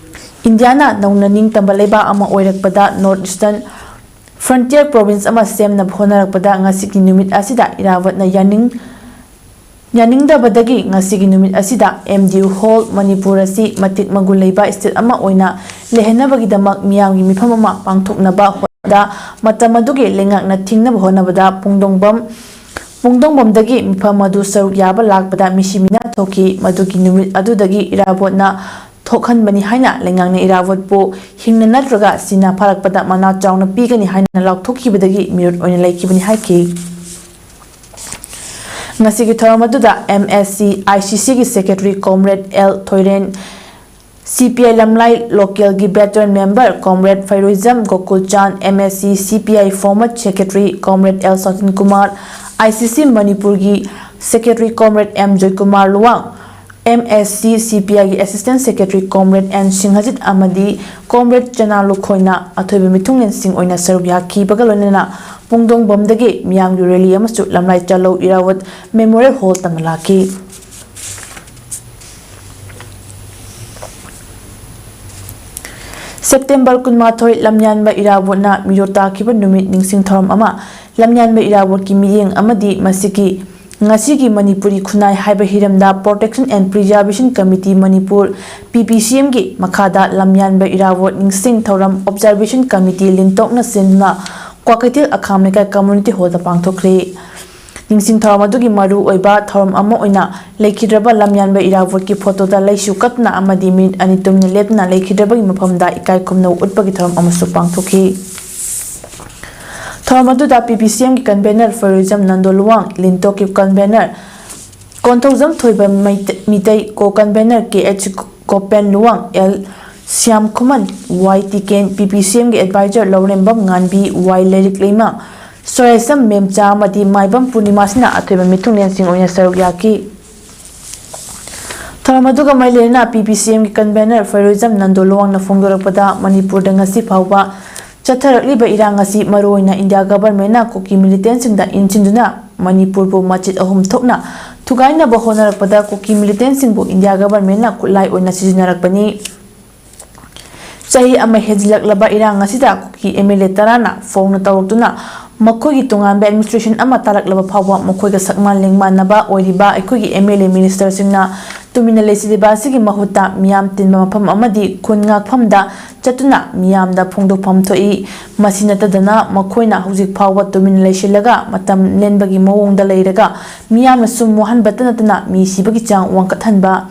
ꯏꯟꯗꯤꯌꯥꯅ ꯅꯧꯅ ꯅꯤꯡꯇꯝꯕ ꯂꯩꯕꯥꯛ ꯑꯃ ꯑꯣꯏꯔꯛꯄꯗ North Eastern Frontier Province ꯑꯃ ꯁꯦꯝꯅꯕ ꯍꯣꯠꯅꯔꯛꯄꯗ ꯉꯁꯤꯒꯤ ꯅꯨꯃꯤꯠ ꯑꯁꯤꯗ ꯏꯔꯥꯋꯠꯅ ꯌꯥꯅꯤꯡ-, ꯌꯥꯅꯤꯡꯗꯕꯗꯒꯤ ꯉꯁꯤꯒꯤ ꯅꯨꯃꯤꯠ ꯑꯁꯤꯗ M D U Hall Manipur ꯑꯁꯤ ꯃꯇꯤꯛ ꯃꯒꯨꯟ ꯂꯩꯕ state ꯑꯃ ꯑꯣꯏꯅ ꯂꯩꯍꯟꯅꯕꯒꯤꯗꯃꯛ ꯃꯤꯌꯥꯝꯒꯤ ꯃꯤꯐꯝ ꯑꯃ ꯄꯥꯡꯊꯣꯛꯅꯕ ꯍꯣꯠꯅꯕꯗ ꯃꯇꯝ ꯑꯗꯨꯒꯤ ꯂꯩꯉꯥꯛꯅ ꯊꯤꯡꯅꯕ ꯍꯣꯠꯅꯕꯗ ꯄꯨꯡꯗꯣꯡꯕꯝ, ꯄꯨꯡꯗꯣꯡꯕꯝꯗꯒꯤ ꯃꯤꯐꯝ ꯑꯗꯨ ꯁꯔꯨꯛ ꯌꯥꯕ ꯂꯥꯛꯄꯗ ꯃꯤꯁꯤ ꯃꯤꯅꯥ ꯊꯣꯛꯈꯤ꯫ ꯃꯗꯨꯒꯤ ꯅꯨꯃꯤꯠ ꯑꯗꯨꯗꯒꯤ ꯏꯔꯥꯕꯣꯠꯅ ꯊꯣꯛꯍꯟꯕꯅꯤ ꯍꯥꯏꯅ ꯂꯩꯉꯥꯛꯅ ꯏꯔꯥꯕꯣꯠꯄꯨ ꯍꯤꯡꯅ ꯅꯠꯇ꯭ꯔꯒ ꯁꯤꯅ ꯐꯥꯔꯛꯄꯗ ꯃꯅꯥ ꯆꯥꯎꯅ ꯄꯤꯒꯅꯤ ꯍꯥꯏꯅ ꯂꯥꯎꯊꯣꯛꯈꯤꯕꯗꯒꯤ ꯃꯤꯔꯨꯠ ꯑꯣꯏꯅ ꯂꯩꯈꯤꯕꯅꯤ ꯍꯥꯏꯈꯤ꯫ ꯉꯁꯤꯒꯤ ꯊꯧꯔꯝ ꯑꯗꯨꯗ M S C I C C ꯒꯤ Secretary Comrade L ꯊꯣꯏꯔꯦꯟ, C P I ꯂꯝꯂꯥꯏ Local ꯒꯤ Veteran Member Comrade ꯐꯩꯔꯣꯏꯖꯝ ꯒꯣꯀꯨꯜꯆꯥꯟ, M S C C P I former Secretary Comrade L ꯁꯇꯤꯟ Kumar, I C C ꯃꯅꯤꯄꯨꯔꯒꯤ Secretary Comrade M Joykumar Luwang, M S C C P I ꯒꯤ Assistant Secretary Comrade N ꯁꯤꯡꯍꯖꯤꯠ ꯑꯃꯗꯤ Comrade ꯆꯅꯥ ꯂꯨꯈꯣꯏꯅ ꯑꯊꯣꯏꯕ ꯃꯤꯊꯨꯡꯂꯦꯟꯁꯤꯡ ꯑꯣꯏꯅ ꯁꯔꯨꯛ ꯌꯥꯈꯤꯕꯒ ꯂꯣꯏꯅꯅ ꯄꯨꯡꯗꯣꯡꯕꯝꯗꯒꯤ ꯃꯤꯌꯥꯝꯒꯤ rally ꯑꯃꯁꯨ ꯂꯝꯂꯥꯏ ꯆꯥꯂꯧ ꯏꯔꯥꯕꯣꯠ Memorial Hall ꯇꯝꯅ ꯂꯥꯛꯈꯤ꯫ September ꯀꯨꯟꯃꯥꯊꯣꯏ ꯂꯝꯌꯥꯟꯕ ꯏꯔꯥꯕꯣꯠꯅ ꯃꯤꯔꯣꯠ ꯇꯥꯈꯤꯕ ꯅꯨꯃꯤꯠ ꯅꯤꯡꯁꯤꯡ ꯊꯧꯔꯝ ꯑꯃ ꯂꯝꯌꯥꯟꯕ ꯏꯔꯥꯕꯣꯠꯀꯤ ꯃꯤꯠꯌꯦꯡ ꯑꯃꯗꯤ ꯃꯁꯤꯒꯤ ꯉꯁꯤꯒꯤ ꯃꯅꯤꯄꯨꯔꯤ ꯈꯨꯟꯅꯥꯏ ꯍꯥꯏꯕ ꯍꯤꯔꯝꯗ Protection and Preservation Committee Manipur, P P C M ꯒꯤ ꯃꯈꯥꯗ ꯂꯝꯌꯥꯟꯕ ꯏꯔꯥꯕꯣꯠ ꯅꯤꯡꯁꯤꯡ ꯊꯧꯔꯝ Observation Committee ꯂꯤꯟꯇꯣꯛꯅ ꯁꯤꯟꯗꯨꯅ ꯀ꯭ꯋꯥꯀꯩꯊꯦꯜ ꯑꯈꯥꯝ ꯂꯩꯀꯥꯏ community hall ꯗ ꯄꯥꯡꯊꯣꯛꯈ꯭ꯔꯦ꯫ ꯅꯤꯡꯁꯤꯡ ꯊꯧꯔꯝ ꯑꯗꯨꯒꯤ ꯃꯔꯨ ꯑꯣꯏꯕ ꯊꯧꯔꯝ ꯑꯃ ꯑꯣꯏꯅ ꯂꯩꯈꯤꯗ꯭ꯔꯕ ꯂꯝꯌꯥꯟꯕ ꯏꯔꯥꯕꯣꯠꯀꯤ photo ꯗ ꯂꯩꯁꯨ ꯀꯠꯇꯨꯅ ꯑꯃꯗꯤ ꯃꯤꯅꯤꯠ ꯑꯅꯤ ꯇꯨꯃꯤꯟꯅ ꯂꯦꯞꯇꯨꯅ ꯂꯩꯈꯤꯗ꯭ꯔꯕꯒꯤ ꯃꯐꯝꯗ ꯏꯀꯥꯏ ꯈꯨꯝꯅꯕ ꯎꯠꯄꯒꯤ ꯊꯧꯔꯝ ꯑꯃꯁꯨ ꯄꯥꯡꯊꯣꯛꯈꯤ꯫ ꯊꯧꯔꯝ ꯑꯗꯨꯗ P P C M ꯒꯤ convener ꯐꯩꯔꯣꯏꯖꯝ ꯅꯟꯗꯣ ꯂꯨꯋꯥꯡ, ꯂꯤꯟꯇꯣꯛꯀꯤ convener ꯀꯣꯟꯊꯧꯖꯝ ꯊꯣꯏꯕ ꯃꯩꯇ-, Meitei, co-convener K H ꯒꯣꯄꯦꯟ Luwang, L Shyam ꯈꯨꯃꯟ, Y ꯇꯤꯀꯦꯟ, P P C M ꯒꯤ advisor ꯂꯧꯔꯦꯝꯕꯝ ꯉꯥꯟꯕꯤ, Y ꯂꯩꯔꯤꯛ ꯂꯩꯃ, ꯁꯣꯔꯥꯏꯁꯝ ꯃꯦꯝꯆꯥ ꯑꯃꯗꯤ ꯃꯥꯏꯕꯝ ꯄꯨꯔꯅꯤꯃꯥꯁꯤꯅ ꯑꯊꯣꯏꯕ ꯃꯤꯊꯨꯡꯂꯦꯟꯁꯤꯡ ꯑꯣꯏꯅ ꯁꯔꯨꯛ ꯌꯥꯈꯤ꯫ ꯊꯧꯔꯝ ꯑꯗꯨꯒ ꯃꯔꯤ ꯂꯩꯅꯅ P P C M ꯒꯤ convener ꯐꯩꯔꯣꯏꯖꯝ ꯅꯟꯗꯣ ꯂꯨꯋꯥꯡꯅ ꯐꯣꯡꯗꯣꯔꯛꯄꯗ, ꯃꯅꯤꯄꯨꯔꯗ ꯉꯁꯤ ꯐꯥꯎꯕ ꯆꯠꯊꯔꯛꯂꯤꯕ ꯏꯔꯥꯡ ꯑꯁꯤ ꯃꯔꯨꯑꯣꯏꯅ India government ꯅ ꯀꯨꯀꯤ militant ꯁꯤꯡꯗ ꯏꯟꯁꯤꯟꯗꯨꯅ ꯃꯅꯤꯄꯨꯔꯕꯨ ꯃꯆꯦꯠ ꯑꯍꯨꯝ ꯊꯣꯛꯅ ꯊꯨꯒꯥꯏꯅꯕ ꯍꯣꯠꯅꯔꯛꯄꯗ ꯀꯨꯀꯤ militant ꯁꯤꯡꯕꯨ India government ꯅ ꯈꯨꯠꯂꯥꯏ ꯑꯣꯏꯅ ꯁꯤꯖꯤꯟꯅꯔꯛꯄꯅꯤ꯫ ꯆꯍꯤ ꯑꯃ ꯍꯦꯟꯖꯤꯜꯂꯛꯂꯕ ꯏꯔꯥꯡ ꯑꯁꯤꯗ ꯀꯨꯀꯤ M L A ꯇꯔꯥꯅ ꯐꯣꯡꯅ ꯇꯧꯔꯛꯇꯨꯅ ꯃꯈꯣꯏꯒꯤ ꯇꯣꯉꯥꯟꯕ administration ꯑꯃ ꯇꯥꯔꯛꯂꯕ ꯐꯥꯎꯕ ꯃꯈꯣꯏꯒ ꯁꯛꯃꯥꯟ ꯂꯦꯡꯃꯥꯟꯅꯕ ꯑꯣꯏꯔꯤꯕ ꯑꯩꯈꯣꯏꯒꯤ M L A minister ꯁꯤꯡꯅ ꯇꯨꯃꯤꯟꯅ ꯂꯩꯁꯤꯜꯂꯤꯕ ꯑꯁꯤꯒꯤ ꯃꯍꯨꯠꯇ ꯃꯤꯌꯥꯝ ꯇꯤꯟꯕ ꯃꯐꯝ ꯑꯃꯗꯤ ꯈꯨꯟ ꯉꯥꯛꯐꯝꯗ ꯆꯠꯇꯨꯅ ꯃꯤꯌꯥꯝꯗ ꯐꯣꯡꯗꯣꯛꯐꯝ ꯊꯣꯛꯏ꯫ ꯃꯁꯤ ꯅꯠꯇꯗꯅ ꯃꯈꯣꯏꯅ ꯍꯧꯖꯤꯛ ꯐꯥꯎꯕ ꯇꯨꯃꯤꯟꯅ ꯂꯩꯁꯤꯜꯂꯒ ꯃꯇꯝ ꯂꯦꯟꯕꯒꯤ ꯃꯑꯣꯡꯗ ꯂꯩꯔꯒ ꯃꯤꯌꯥꯝꯅ ꯁꯨꯝ ꯋꯥꯍꯟꯕꯇ ꯅꯠꯇꯅ ꯃꯤ ꯁꯤꯕꯒꯤ ꯆꯥꯡ ꯋꯥꯡꯈꯠꯍꯟꯕ,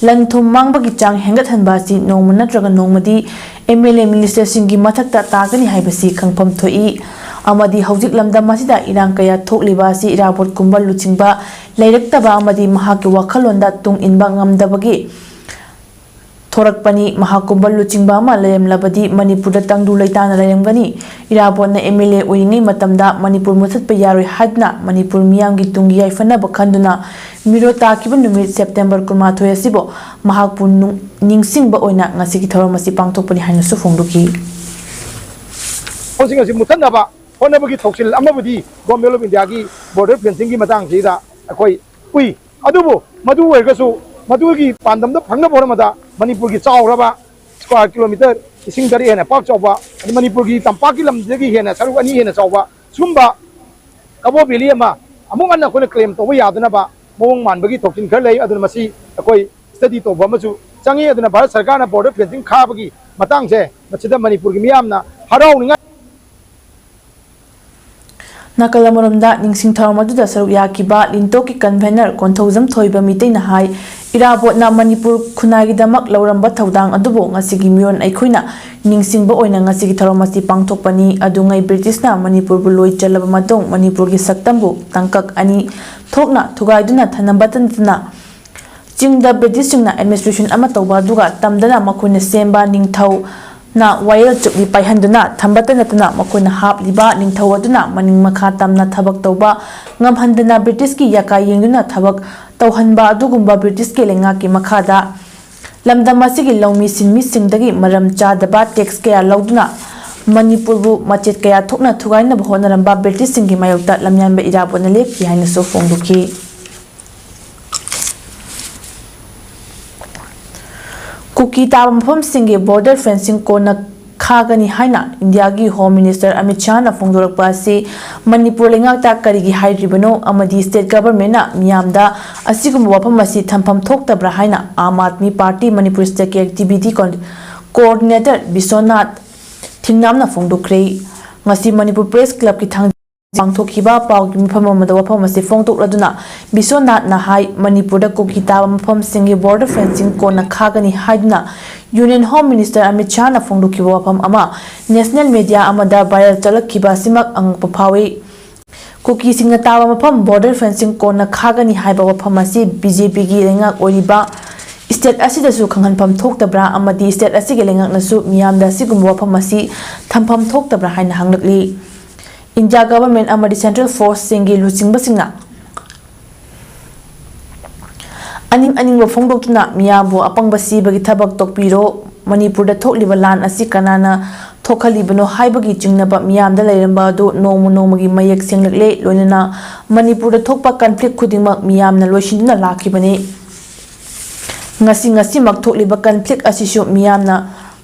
ꯂꯟ ꯊꯨꯝ ꯃꯥꯡꯕꯒꯤ ꯆꯥꯡ ꯍꯦꯟꯒꯠꯍꯟꯕ ꯑꯁꯤ ꯅꯣꯡꯃ ꯅꯠꯇ꯭ꯔꯒ ꯅꯣꯡꯃꯗꯤ M L A minister ꯁꯤꯡꯒꯤ ꯃꯊꯛꯇ ꯇꯥꯒꯅꯤ ꯍꯥꯏꯕꯁꯤ ꯈꯪꯐꯝ ꯊꯣꯛꯏ꯫ ꯑꯃꯗꯤ ꯍꯧꯖꯤꯛ ꯂꯝꯗꯝ ꯑꯁꯤꯗ ꯏꯔꯥꯡ ꯀꯌꯥ ꯊꯣꯛꯂꯤꯕ ꯑꯁꯤ ꯏꯔꯥꯕꯣꯠꯀꯨꯝꯕ ꯂꯨꯆꯤꯡꯕ ꯂꯩꯔꯛꯇꯕ ꯑꯃꯗꯤ ꯃꯍꯥꯛꯀꯤ ꯋꯥꯈꯜꯂꯣꯟꯗ ꯇꯨꯡ ꯏꯟꯕ ꯉꯝꯗꯕꯒꯤ ꯊꯣꯔꯛꯄꯅꯤ꯫ ꯃꯍꯥꯛꯀꯨꯝꯕ ꯂꯨꯆꯤꯡꯕ ꯑꯃ ꯂꯩꯔꯝꯂꯕꯗꯤ ꯃꯅꯤꯄꯨꯔꯗ ꯇꯪꯗꯨ ꯂꯩꯇꯥꯅ ꯂꯩꯔꯝꯒꯅꯤ꯫ ꯏꯔꯥꯕꯣꯠꯅ MLA ꯑꯣꯏꯔꯤꯉꯩ ꯃꯇꯝꯗ ꯃꯅꯤꯄꯨꯔ ꯃꯨꯊꯠꯄ ꯌꯥꯔꯣꯏ ꯍꯥꯏꯗꯨꯅ ꯃꯅꯤꯄꯨꯔ ꯃꯤꯌꯥꯝꯒꯤ ꯇꯨꯡꯒꯤ ꯌꯥꯏꯐꯅꯕ ꯈꯟꯗꯨꯅ ꯃꯤꯔꯣ ꯇꯥꯈꯤꯕ ꯅꯨꯃꯤꯠ September ꯀꯨꯟꯃꯥꯊꯣꯏ ꯑꯁꯤꯕꯨ ꯃꯍꯥꯛꯄꯨ ꯅꯨꯡ-, ꯅꯤꯡꯁꯤꯡꯕ ꯑꯣꯏꯅ ꯉꯁꯤꯒꯤ ꯊꯧꯔꯝ ꯑꯁꯤ ꯄꯥꯡꯊꯣꯛꯄꯅꯤ ꯍꯥꯏꯅꯁꯨ ꯐꯣꯡꯗꯣꯛꯈꯤ꯫ ꯍꯧꯖꯤꯛ ꯍꯧꯖꯤꯛ ꯃꯨꯠꯊꯠꯅꯕ ꯍꯣꯠꯅꯕꯒꯤ ꯊꯧꯁꯤꯜ ꯑꯃꯕꯨꯗꯤ Government of Indiaꯒꯤ border fencingꯒꯤ ꯃꯇꯥꯡꯁꯤꯗ ꯑꯩꯈꯣꯏ ꯎꯏ꯫ ꯑꯗꯨꯕꯨ ꯃꯗꯨ ꯑꯣꯏꯔꯒꯁꯨ ꯃꯗꯨꯒꯤ ꯄꯥꯟꯗꯝꯗꯣ ꯐꯪꯅꯕ ꯍꯣꯠꯅꯕꯗ ꯃꯅꯤꯄꯨꯔꯒꯤ ꯆꯥꯎꯔꯕ square kilometre ꯂꯤꯁꯤꯡ ꯇꯔꯦꯠ ꯍꯦꯟꯅ ꯄꯥꯛ ꯆꯥꯎꯕ, ꯑꯗꯩ ꯃꯅꯤꯄꯨꯔꯒꯤ ꯇꯝꯄꯥꯛꯀꯤ ꯂꯝꯁꯤꯗꯒꯤ ꯍꯦꯟꯅ ꯁꯔꯨꯛ ꯑꯅꯤ ꯍꯦꯟꯅ ꯆꯥꯎꯕ ꯁꯤꯒꯨꯝꯕ ꯀꯕꯣ ꯚꯦꯂꯤ ꯑꯃ ꯑꯃꯨꯛ ꯍꯟꯅ ꯑꯩꯈꯣꯏꯅ claim ꯇꯧꯕ ꯌꯥꯗꯅꯕ ꯃꯑꯣꯡ ꯃꯥꯟꯕꯒꯤ ꯊꯧꯁꯤꯜ ꯈꯔ ꯂꯩ꯫ ꯑꯗꯨꯅ ꯃꯁꯤ ꯑꯩꯈꯣꯏ study ꯇꯧꯕ ꯑꯃꯁꯨ ꯆꯪꯉꯤ꯫ ꯑꯗꯨꯅ ꯚꯥꯔꯠ ꯁꯔꯀꯥꯔꯅ border fencing ꯈꯥꯕꯒꯤ ꯃꯇꯥꯡꯁꯦ ꯃꯁꯤꯗ ꯃꯅꯤꯄꯨꯔꯒꯤ ꯃꯤꯌꯥꯝꯅ ꯍꯔꯥꯎꯅꯤꯡꯉꯥꯏ꯫ ꯅꯥꯀꯜ ꯑꯃꯔꯣꯝꯗ ꯅꯤꯡꯁꯤꯡ ꯊꯧꯔꯝ ꯑꯗꯨꯗ ꯁꯔꯨꯛ ꯌꯥꯈꯤꯕ ꯂꯤꯟꯇꯣꯛꯀꯤ convener ꯀꯣꯟꯊꯧꯖꯝ ꯊꯣꯏꯕ ꯃꯤꯇꯩꯅ ꯍꯥꯏ, ꯏꯔꯥꯕꯣꯠꯅ ꯃꯅꯤꯄꯨꯔ ꯈꯨꯟꯅꯥꯏꯒꯤꯗꯃꯛ ꯂꯧꯔꯝꯕ ꯊꯧꯗꯥꯡ ꯑꯗꯨꯕꯨ ꯉꯁꯤꯒꯤ ꯃꯤꯔꯣꯟ ꯑꯩꯈꯣꯏꯅ ꯅꯤꯡꯁꯤꯡꯕ ꯑꯣꯏꯅ ꯉꯁꯤꯒꯤ ꯊꯧꯔꯝ ꯑꯁꯤ ꯄꯥꯡꯊꯣꯛꯄꯅꯤ꯫ ꯑꯗꯨꯉꯩ ꯕ꯭ꯔꯤꯇꯤꯁꯅ ꯃꯅꯤꯄꯨꯔꯕꯨ ꯂꯣꯏ ꯆꯜꯂꯕ ꯃꯇꯨꯡ ꯃꯅꯤꯄꯨꯔꯒꯤ ꯁꯛꯇꯝꯕꯨ ꯇꯥꯡꯀꯛ ꯑꯅꯤ ꯊꯣꯛꯅ ꯊꯨꯒꯥꯏꯗꯨꯅ ꯊꯝꯅꯕꯇ ꯅꯠꯇꯅ ꯆꯤꯡꯗ ꯕ꯭ꯔꯤꯇꯤꯁꯁꯤꯡꯅ administration ꯑꯃ ꯇꯧꯕ ꯑꯗꯨꯒ ꯇꯝꯗꯅ ꯃꯈꯣꯏꯅ ꯁꯦꯝꯕ ꯅꯤꯡꯊꯧꯅ ꯋꯥꯌꯦꯜ ꯆꯨꯞꯂꯤ ꯄꯥꯏꯍꯟꯗꯨꯅ ꯊꯝꯕꯇ ꯅꯠꯇꯅ ꯃꯈꯣꯏꯅ ꯍꯥꯞꯂꯤꯕ ꯅꯤꯡꯊꯧ ꯑꯗꯨꯅ ꯃꯅꯤꯡ ꯃꯈꯥ ꯇꯝꯅ ꯊꯕꯛ ꯇꯧꯕ ꯉꯝꯍꯟꯗꯅ ꯕ꯭ꯔꯤꯇꯤꯁꯀꯤ ꯌꯥꯀꯥꯏ ꯌꯦꯡꯗꯨꯅ ꯊꯕꯛ ꯇꯧꯍꯟꯕ ꯑꯗꯨꯒꯨꯝꯕ ꯕ꯭ꯔꯤꯇꯤꯁꯀꯤ ꯂꯩꯉꯥꯛꯀꯤ ꯃꯈꯥꯗ ꯂꯝꯗꯝ ꯑꯁꯤꯒꯤ ꯂꯧꯃꯤ ꯁꯤꯟꯃꯤꯁꯤꯡꯗꯒꯤ ꯃꯔꯝ ꯆꯥꯗꯕ tax ꯀꯌꯥ ꯂꯧꯗꯨꯅ ꯃꯅꯤꯄꯨꯔꯕꯨ ꯃꯆꯦꯠ ꯀꯌꯥ ꯊꯣꯛꯅ ꯊꯨꯒꯥꯏꯅꯕ ꯍꯣꯠꯅꯔꯝꯕ ꯕ꯭ꯔꯤꯇꯤꯁꯁꯤꯡꯒꯤ ꯃꯥꯌꯣꯛꯇ ꯂꯝꯌꯥꯟꯕ ꯏꯔꯥꯕꯣꯠꯅ ꯂꯦꯞꯈꯤ ꯍꯥꯏꯅꯁꯨ ꯐꯣꯡꯗꯣꯛꯈꯤ꯫ ꯀꯨꯀꯤ ꯇꯥꯕ ꯃꯐꯝꯁꯤꯡꯒꯤ border fencing ꯀꯣꯟꯅ ꯈꯥꯒꯅꯤ ꯍꯥꯏꯅ ꯏꯟꯗꯤꯌꯥꯒꯤ Home Minister ꯑꯃꯤꯠ ꯁꯥꯍꯅ ꯐꯣꯡꯗꯣꯔꯛꯄ ꯑꯁꯤ ꯃꯅꯤꯄꯨꯔ ꯂꯩꯉꯥꯛꯇ ꯀꯔꯤꯒꯤ ꯍꯥꯏꯗ꯭ꯔꯤꯕꯅꯣ ꯑꯃꯗꯤ state governmentꯅ ꯃꯤꯌꯥꯝꯗ ꯑꯁꯤꯒꯨꯝꯕ ꯋꯥꯐꯝ ꯑꯁꯤ ꯊꯝꯐꯝ ꯊꯣꯛꯇꯕ꯭ꯔꯥ ꯍꯥꯏꯅ Aam Aadmi party Manipur state activity coordinator Bishwanath ꯊꯤꯡꯅꯥꯝꯅ ꯐꯣꯡꯗꯣꯛꯈ꯭ꯔꯦ꯫ ꯉꯁꯤ ꯃꯅꯤꯄꯨꯔ Press Clubꯀꯤ ꯊꯥꯡ ꯄꯥꯡꯊꯣꯛꯈꯤꯕ ꯄꯥꯎꯒꯤ ꯃꯤꯐꯝ ꯑꯃꯗ ꯋꯥꯐꯝ ꯑꯁꯤ ꯐꯣꯡꯗꯣꯛꯂꯗꯨꯅ ꯕꯤꯁ꯭ꯋꯅꯥꯊꯅ ꯍꯥꯏ, ꯃꯅꯤꯄꯨꯔꯗ ꯀꯨꯀꯤ ꯇꯥꯕ ꯃꯐꯝꯁꯤꯡꯒꯤ border fencing ꯀꯣꯟꯅ ꯈꯥꯒꯅꯤ ꯍꯥꯏꯗꯨꯅ Union Home Minister ꯑꯃꯤꯠ ꯁꯥꯍꯅ ꯐꯣꯡꯗꯣꯛꯈꯤꯕ ꯋꯥꯐꯝ ꯑꯃ national media ꯑꯃꯗ viral ꯆꯠꯂꯛꯈꯤꯕ ꯑꯁꯤꯃꯛ ꯑꯉꯛꯄ ꯐꯥꯎꯏ꯫ ꯀꯨꯀꯤꯁꯤꯡꯅ ꯇꯥꯕ ꯃꯐꯝ border fencing ꯀꯣꯟꯅ ꯈꯥꯒꯅꯤ ꯍꯥꯏꯕ ꯋꯥꯐꯝ ꯑꯁꯤ BJPꯒꯤ ꯂꯩꯉꯥꯛ ꯑꯣꯏꯔꯤꯕ state ꯑꯁꯤꯗꯁꯨ ꯈꯪꯍꯟꯐꯝ ꯊꯣꯛꯇꯕ꯭ꯔꯥ ꯑꯃꯗꯤ state ꯑꯁꯤꯒꯤ ꯂꯩꯉꯥꯛꯅꯁꯨ ꯃꯤꯌꯥꯝꯗ ꯑꯁꯤꯒꯨꯝꯕ ꯋꯥꯐꯝ ꯑꯁꯤ ꯊꯝꯐꯝ ꯊꯣꯛꯇꯕ꯭ꯔꯥ ꯍꯥꯏꯅ ꯍꯪꯂꯛꯂꯤ꯫ India government ꯑꯃꯗꯤ central forceꯁꯤꯡꯒꯤ ꯂꯨꯆꯤꯡꯕꯁꯤꯡꯅ ꯑꯅꯤꯡ ꯑꯅꯤꯡꯕ ꯐꯣꯡꯗꯣꯛꯇꯨꯅ ꯃꯤꯌꯥꯝꯕꯨ ꯑꯄꯪꯕ ꯁꯤꯕꯒꯤ ꯊꯕꯛ ꯇꯣꯛꯄꯤꯔꯣ, ꯃꯅꯤꯄꯨꯔꯗ ꯊꯣꯛꯂꯤꯕ ꯂꯥꯟ ꯑꯁꯤ ꯀꯅꯥꯅ ꯊꯣꯛꯍꯜꯂꯤꯕꯅꯣ ꯍꯥꯏꯕꯒꯤ ꯆꯤꯡꯅꯕ ꯃꯤꯌꯥꯝꯗ ꯂꯩꯔꯝꯕ ꯑꯗꯨ ꯅꯣꯡꯃ ꯅꯣꯡꯃꯒꯤ ꯃꯌꯦꯛ ꯁꯦꯡꯂꯛꯂꯦ꯫ ꯂꯣꯏꯅꯅ ꯃꯅꯤꯄꯨꯔꯗ ꯊꯣꯛꯄ conflict ꯈꯨꯗꯤꯡꯃꯛ ꯃꯤꯌꯥꯝꯅ ꯂꯣꯏꯁꯤꯟꯗꯨꯅ ꯂꯥꯛꯈꯤꯕꯅꯤ꯫ ꯉꯁꯤ ꯉꯁꯤꯃꯛ ꯊꯣꯛꯂꯤꯕ conflict ꯑꯁꯤꯁꯨ ꯃꯤꯌꯥꯝꯅ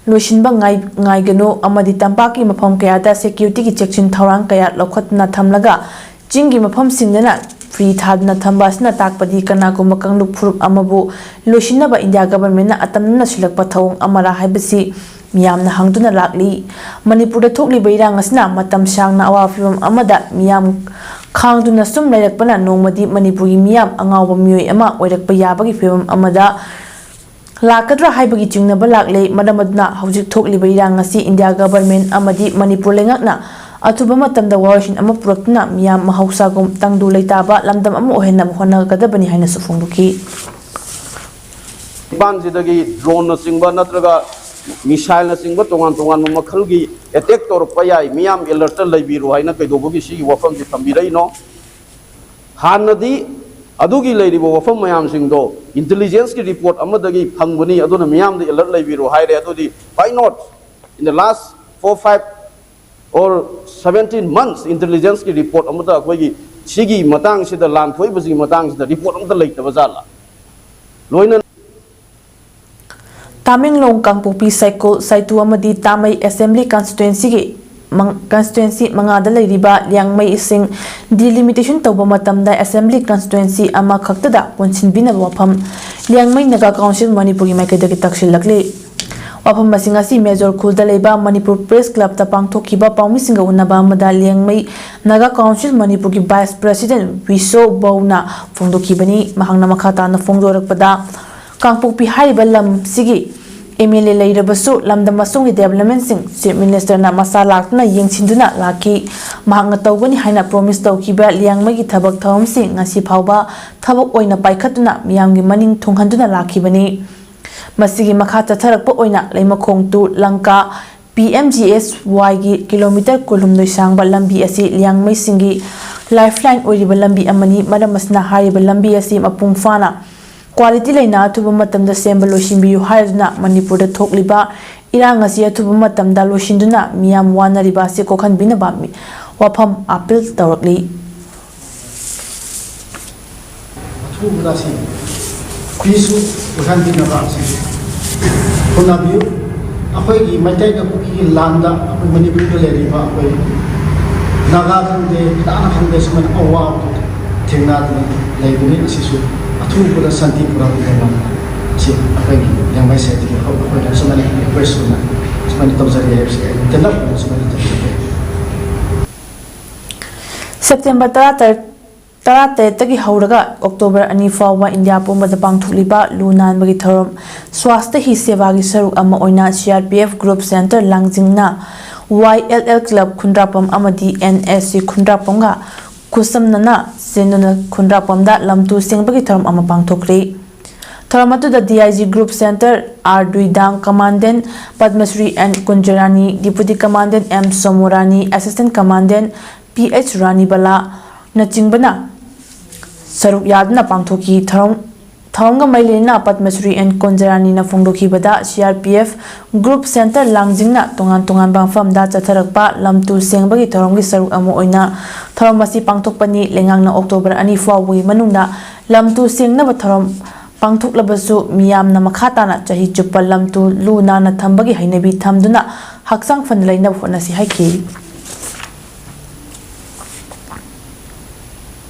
ꯂꯣꯏꯁꯤꯟꯕ ꯉꯥꯏ-, ꯉꯥꯏꯒꯅꯨ ꯑꯃꯗꯤ ꯇꯝꯄꯥꯛꯀꯤ ꯃꯐꯝ ꯀꯌꯥꯗ securityꯒꯤ ꯆꯦꯛꯁꯤꯟ ꯊꯧꯔꯥꯡ ꯀꯌꯥ ꯂꯧꯈꯠꯇꯨꯅ ꯊꯝꯂꯒ ꯆꯤꯡꯒꯤ ꯃꯐꯝꯁꯤꯡꯗꯅ free ꯊꯥꯗꯨꯅ ꯊꯝꯕ ꯑꯁꯤꯅ ꯇꯥꯛꯄꯗꯤ ꯀꯅꯥꯒꯨꯝꯕ ꯀꯥꯡꯂꯨꯞ ꯐꯨꯔꯨꯞ ꯑꯃꯕꯨ ꯂꯣꯏꯁꯤꯟꯅꯕ India governmentꯅ ꯑꯇꯝꯅꯅ ꯁꯤꯜꯂꯛꯄ ꯊꯧꯑꯣꯡ ꯑꯃꯔꯥ ꯍꯥꯏꯕꯁꯤ ꯃꯤꯌꯥꯝꯅ ꯍꯪꯗꯨꯅ ꯂꯥꯛꯂꯤ꯫ ꯃꯅꯤꯄꯨꯔꯗ ꯊꯣꯛꯂꯤꯕ ꯏꯔꯥꯡ ꯑꯁꯤꯅ ꯃꯇꯝ ꯁꯥꯡꯅ ꯑꯋꯥ ꯐꯤꯕꯝ ꯑꯃꯗ ꯃꯤꯌꯥꯝ ꯈꯥꯡꯗꯨꯅ ꯁꯨꯝ ꯂꯩꯔꯛꯄꯅ ꯅꯣꯡꯃꯗꯤ ꯃꯅꯤꯄꯨꯔꯒꯤ ꯃꯤꯌꯥꯝ ꯑꯉꯥꯎꯕ ꯃꯤꯑꯣꯏ ꯑꯃ ꯑꯣꯏꯔꯛꯄ ꯌꯥꯕꯒꯤ ꯐꯤꯕꯝ ꯑꯃꯗ ꯂꯥꯛꯀꯗ꯭ꯔꯥ ꯍꯥꯏꯕꯒꯤ ꯆꯤꯡꯅꯕ ꯂꯥꯛꯂꯦ꯫ ꯃꯔꯝ ꯑꯗꯨꯅ ꯍꯧꯖꯤꯛ ꯊꯣꯛꯂꯤꯕ ꯏꯔꯥꯡ ꯑꯁꯤ India government ꯑꯃꯗꯤ ꯃꯅꯤꯄꯨꯔ ꯂꯩꯉꯥꯛꯅ ꯑꯊꯨꯕ ꯃꯇꯝꯗ ꯋꯥꯔꯣꯏꯁꯤꯟ ꯑꯃ ꯄꯨꯔꯛꯇꯨꯅ ꯃꯤꯌꯥꯝ ꯃꯍꯧꯁꯥꯒꯨꯝ ꯇꯪꯗꯨ ꯂꯩꯇꯥꯕ ꯂꯝꯗꯝ ꯑꯃ ꯑꯣꯏꯍꯟꯅꯕ ꯍꯣꯠꯅꯒꯗꯕꯅꯤ ꯍꯥꯏꯅꯁꯨ ꯐꯣꯡꯗꯣꯛꯈꯤ꯫ ꯅꯤꯄꯥꯟꯁꯤꯗꯒꯤ droneꯅꯆꯤꯡꯕ ꯅꯠꯇ꯭ꯔꯒ missileꯅꯆꯤꯡꯕ ꯇꯣꯉꯥꯟ ꯇꯣꯉꯥꯟꯕ ꯃꯈꯜꯒꯤ attack ꯇꯧꯔꯛꯄ ꯌꯥꯏ, ꯃꯤꯌꯥꯝ alertꯇ ꯂꯩꯕꯤꯔꯣ ꯍꯥꯏꯅ ꯀꯩꯗꯧꯕꯒꯤ ꯁꯤꯒꯤ ꯋꯥꯐꯝꯁꯤ ꯊꯝꯕꯤꯔꯛꯏꯅꯣ? ꯍꯥꯟꯅꯗꯤ ꯑꯗꯨꯒꯤ ꯂꯩꯔꯤꯕ ꯋꯥꯐꯝ ꯃꯌꯥꯝꯁꯤꯡꯗꯣ intelligenceꯀꯤ report ꯑꯃꯗꯒꯤ ꯐꯪꯕꯅꯤ, ꯑꯗꯨꯅ ꯃꯤꯌꯥꯝꯗ alert ꯂꯩꯕꯤꯔꯣ ꯍꯥꯏꯔꯦ꯫ ꯑꯗꯨꯗꯤ why not in the last four, five or seventeen months intelligenceꯀꯤ report ꯑꯃꯗ ꯑꯩꯈꯣꯏꯒꯤ ꯁꯤꯒꯤ ꯃꯇꯥꯡꯁꯤꯗ, ꯂꯥꯟ ꯊꯣꯛꯏꯕꯁꯤꯒꯤ ꯃꯇꯥꯡꯁꯤꯗ report ꯑꯃꯇ ꯂꯩꯇꯕ ꯖꯥꯠꯂꯥ? ꯂꯣꯏꯅꯅ ꯇꯥꯃꯦꯡꯂꯣꯡ, ꯀꯥꯡꯄꯣꯛꯄꯤ, ꯁꯥꯏꯀꯨꯜ, ꯁꯥꯏꯇꯨ ꯑꯃꯗꯤ ꯇꯥꯃꯩ assembly constituencyꯒꯤ ꯃꯪ-, constituency ꯃꯉꯥꯗ ꯂꯩꯔꯤꯕ ꯂꯤꯌꯥꯡꯃꯩꯁꯤꯡ delimitation ꯇꯧꯕ ꯃꯇꯝꯗ assembly constituency ꯑꯃꯈꯛꯇꯗ ꯄꯨꯟꯁꯤꯟꯕꯤꯅꯕ ꯋꯥꯐꯝ ꯂꯤꯌꯥꯡꯃꯩ Naga Council ꯃꯅꯤꯄꯨꯔꯒꯤ ꯃꯥꯏꯀꯩꯗꯒꯤ ꯇꯛꯁꯤꯜꯂꯛꯂꯤ꯫ ꯋꯥꯐꯝ ꯑꯁꯤ ꯉꯁꯤ ꯃꯦꯖꯣꯔ ꯈꯨꯜꯗ ꯂꯩꯕ ꯃꯅꯤꯄꯨꯔ ꯄ꯭ꯔꯦꯁ ꯀ꯭ꯂꯕꯇ ꯄꯥꯡꯊꯣꯛꯈꯤꯕ ꯄꯥꯎꯃꯤꯁꯤꯡꯒ ꯎꯅꯕ ꯑꯃꯗ ꯂꯤꯌꯥꯡꯃꯩ ꯅꯥꯒꯥ ꯀꯥꯎꯟꯁꯤꯜ ꯃꯅꯤꯄꯨꯔꯒꯤ ꯚꯥꯏꯁ ꯄ꯭ꯔꯦꯁꯤꯗꯦꯟꯠ ꯋꯤꯁꯣ ꯕꯧꯅ ꯐꯣꯡꯗꯣꯛꯈꯤꯕꯅꯤ꯫ ꯃꯍꯥꯛꯅ ꯃꯈꯥ ꯇꯥꯅ ꯐꯣꯡꯗꯣꯔꯛꯄꯗ, ꯀꯥꯡꯄꯣꯛꯄꯤ ꯍꯥꯏꯔꯤꯕ ꯂꯝꯁꯤꯒꯤ ꯑꯦꯝ ꯑꯦꯜ ꯑꯦ ꯂꯩꯔꯕꯁꯨ ꯂꯝꯗꯝ ꯑꯁꯣꯝꯒꯤ ꯗꯦꯕꯂꯞꯃꯦꯟꯁꯤꯡ ꯆꯤꯐ ꯃꯤꯅꯤꯁꯇꯔꯅ ꯃꯁꯥ ꯂꯥꯛꯇꯨꯅ ꯌꯦꯡꯁꯤꯟꯗꯨꯅ ꯂꯥꯛꯈꯤ꯫ ꯃꯍꯥꯛꯅ ꯇꯧꯒꯅꯤ ꯍꯥꯏꯅ ꯄ꯭ꯔꯣꯃꯤꯁ ꯇꯧꯈꯤꯕ ꯂꯤꯌꯥꯡꯃꯩꯒꯤ ꯊꯕꯛ ꯊꯧꯔꯝꯁꯤꯡ ꯉꯁꯤ ꯐꯥꯎꯕ ꯊꯕꯛ ꯑꯣꯏꯅ ꯄꯥꯏꯈꯠꯇꯨꯅ ꯃꯤꯌꯥꯝꯒꯤ ꯃꯅꯤꯡ ꯊꯨꯡꯍꯟꯗꯨꯅ ꯂꯥꯛꯈꯤꯕꯅꯤ꯫ ꯃꯁꯤꯒꯤ ꯃꯈꯥ ꯆꯠꯊꯔꯛꯄ ꯑꯣꯏꯅ ꯂꯩꯃꯈꯣꯡ ꯇꯨ ꯂꯪꯀꯥ ꯄꯤ ꯑꯦꯝ ꯖꯤ ꯑꯦꯁ ꯋꯥꯏꯒꯤ ꯀꯤꯂꯣꯃꯤꯇꯔ ꯀꯨꯟꯍꯨꯝꯗꯣꯏ ꯁꯥꯡꯕ ꯂꯝꯕꯤ ꯑꯁꯤ ꯂꯤꯌꯥꯡꯃꯩꯁꯤꯡꯒꯤ ꯂꯥꯏꯐꯂꯥꯏꯟ ꯑꯣꯏꯔꯤꯕ ꯂꯝꯕꯤ ꯑꯃꯅꯤ꯫ ꯃꯔꯝ ꯑꯁꯤꯅ ꯍꯥꯏꯔꯤꯕ ꯂꯝꯕꯤ ꯑꯁꯤ ꯃꯄꯨꯡ ꯐꯥꯅ ꯀ꯭ꯋꯥꯂꯤꯇꯤ ꯂꯩꯅ ꯑꯊꯨꯕ ꯃꯇꯝꯗ ꯁꯦꯝꯕ ꯂꯣꯏꯁꯤꯟꯕꯤꯌꯨ ꯍꯥꯏꯗꯨꯅ ꯃꯅꯤꯄꯨꯔꯗ ꯊꯣꯛꯂꯤꯕ ꯏꯔꯥꯡ ꯑꯁꯤ ꯑꯊꯨꯕ ꯃꯇꯝꯗ ꯂꯣꯏꯁꯤꯟꯗꯨꯅ ꯃꯤꯌꯥꯝ ꯋꯥꯅꯔꯤꯕ ꯑꯁꯤ ꯀꯣꯛꯍꯟꯕꯤꯅꯕ ꯃꯤ-, ꯋꯥꯐꯝ ꯑꯥꯄꯤꯜ ꯇꯧꯔꯛꯂꯤ꯫ ꯑꯊꯨꯕꯗ ꯁꯤ ꯄꯤꯁꯨ ꯑꯣꯏꯍꯟꯕꯤꯅꯕ ꯁꯤ ꯍꯣꯠꯅꯕꯤꯌꯨ꯫ ꯑꯩꯈꯣꯏꯒꯤ ꯃꯩꯇꯩꯒ ꯀꯨꯀꯤꯒꯤ ꯂꯥꯟꯗ ꯑꯩꯈꯣꯏ ꯃꯅꯤꯄꯨꯔꯗ ꯂꯩꯔꯤꯕ ꯑꯩꯈꯣꯏ ꯅꯥꯒꯥ ꯈꯪꯗꯦ, ꯀꯅꯥꯅ ꯈꯪꯗꯦ, ꯁꯨꯃꯥꯏꯅ ꯑꯋꯥꯕ ꯊꯦꯡꯅꯗꯨꯅ ꯂꯩꯕꯅꯤ꯫ ꯑꯁꯤꯁꯨ ꯑꯊꯨꯕꯗ ꯁꯥꯟꯇꯤ ꯄꯨꯔꯛꯅꯕ ꯁꯤ ꯑꯩꯈꯣꯏꯒꯤ ꯂꯤꯌꯥꯡꯃꯩ ꯁꯥꯏꯠꯇꯒꯤ ꯑꯩꯈꯣꯏꯅ ꯁꯨꯃꯥꯏꯅ ꯔꯤꯀ꯭ꯋꯦꯁ ꯑꯣꯏꯅ ꯁꯨꯃꯥꯏꯅ ꯇꯧꯖꯔꯤ ꯍꯥꯏꯕꯁꯤ ꯑꯩ ꯇꯦꯟꯇꯛꯅ ꯁꯨꯃꯥꯏꯅ ꯇꯧꯖꯒꯦ꯫ ꯁꯦꯞꯇꯦꯝꯕꯔ ꯇꯔꯥꯇꯔꯦꯠ, ꯇꯔꯥꯇꯔꯦꯠꯇꯒꯤ ꯍꯧꯔꯒ ꯑꯣꯛꯇꯣꯕꯔ ꯑꯅꯤ ꯐꯥꯎꯕ ꯏꯟꯗꯤꯌꯥ ꯄꯨꯝꯕꯗ ꯄꯥꯡꯊꯣꯛꯂꯤꯕ ꯂꯨ ꯅꯥꯟꯕꯒꯤ ꯊꯧꯔꯝ ꯁ꯭ꯋꯥꯁꯇ ꯍꯤ ꯁꯦꯕꯥꯒꯤ ꯁꯔꯨꯛ ꯑꯃ ꯑꯣꯏꯅ C R P F group centre ꯂꯥꯡꯖꯤꯡꯅ Y L L club Khundrakpam ꯑꯃꯗꯤ ꯑꯦꯟ ꯑꯦꯁ ꯁꯤ ꯈꯨꯟꯗ꯭ꯔꯥꯛꯄꯝꯒ ꯈꯨꯠꯁꯝꯅꯅ ꯆꯦꯟꯗꯨꯅ ꯈꯨꯟꯗ꯭ꯔꯥꯛꯄꯝꯗ ꯂꯝ ꯇꯨ ꯁꯦꯡꯕꯒꯤ ꯊꯧꯔꯝ ꯑꯃ ꯄꯥꯡꯊꯣꯛꯈ꯭ꯔꯦ꯫ ꯊꯧꯔꯝ ꯑꯗꯨꯗ D I G group centre R ꯗꯨꯏꯗꯥꯡ ꯀꯃꯥꯟꯗꯦꯟ ꯄꯗꯃꯁ꯭ꯔꯤ ꯑꯦꯟ ꯀꯨꯟꯖꯔꯥꯅꯤ, ꯗꯤꯄꯨꯇꯤ ꯀꯃꯥꯟꯗꯦꯟ ꯑꯦꯝ ꯁꯣꯃꯣꯔꯥꯅꯤ, ꯑꯦꯁꯤꯁꯇꯦꯟ ꯀꯃꯥꯟꯗꯦꯟ ꯄꯤ ꯑꯩꯆ ꯔꯥꯅꯤꯕꯂꯥꯅꯆꯤꯡꯕꯅ ꯁꯔꯨꯛ ꯌꯥꯗꯨꯅ ꯄꯥꯡꯊꯣꯛꯈꯤ꯫ ꯊꯧꯔꯝ, ꯊꯧꯔꯝꯒ ꯃꯔꯤ ꯂꯩꯅꯅ ꯄꯗꯃꯁ꯭ꯔꯤ ꯑꯦꯟ ꯀꯨꯟꯖꯔꯥꯅꯤꯅ ꯐꯣꯡꯗꯣꯛꯈꯤꯕꯗ, C R P F group centre ꯂꯥꯡꯖꯤꯡꯅ ꯇꯣꯉꯥꯟ ꯇꯣꯉꯥꯟꯕ ꯃꯐꯝꯗ ꯆꯠꯊꯔꯛꯄ ꯂꯝ ꯇꯨ ꯁꯦꯡꯕꯒꯤ ꯊꯧꯔꯝꯒꯤ ꯁꯔꯨꯛ ꯑꯃ ꯑꯣꯏꯅ ꯊꯧꯔꯝ ꯑꯁꯤ ꯄꯥꯡꯊꯣꯛꯄꯅꯤ꯫ ꯂꯩꯉꯥꯛꯅ ꯑꯣꯛꯇꯣꯕꯔ ꯑꯅꯤ ꯐꯥꯎꯕꯒꯤ ꯃꯅꯨꯡꯗ ꯂꯝ ꯇꯨ ꯁꯦꯡꯅꯕ ꯊꯧꯔꯝ ꯄꯥꯡꯊꯣꯛꯂꯕꯁꯨ, ꯃꯤꯌꯥꯝꯅ ꯃꯈꯥ ꯇꯥꯅ ꯆꯍꯤ ꯆꯨꯞꯄ ꯂꯝ ꯇꯨ ꯂꯨ ꯅꯥꯟꯅ ꯊꯝꯕꯒꯤ ꯍꯩꯅꯕꯤ ꯊꯝꯗꯨꯅ ꯍꯛꯆꯥꯡ ꯐꯅ ꯂꯩꯅꯕ ꯍꯣꯠꯅꯁꯤ ꯍꯥꯏꯈꯤ꯫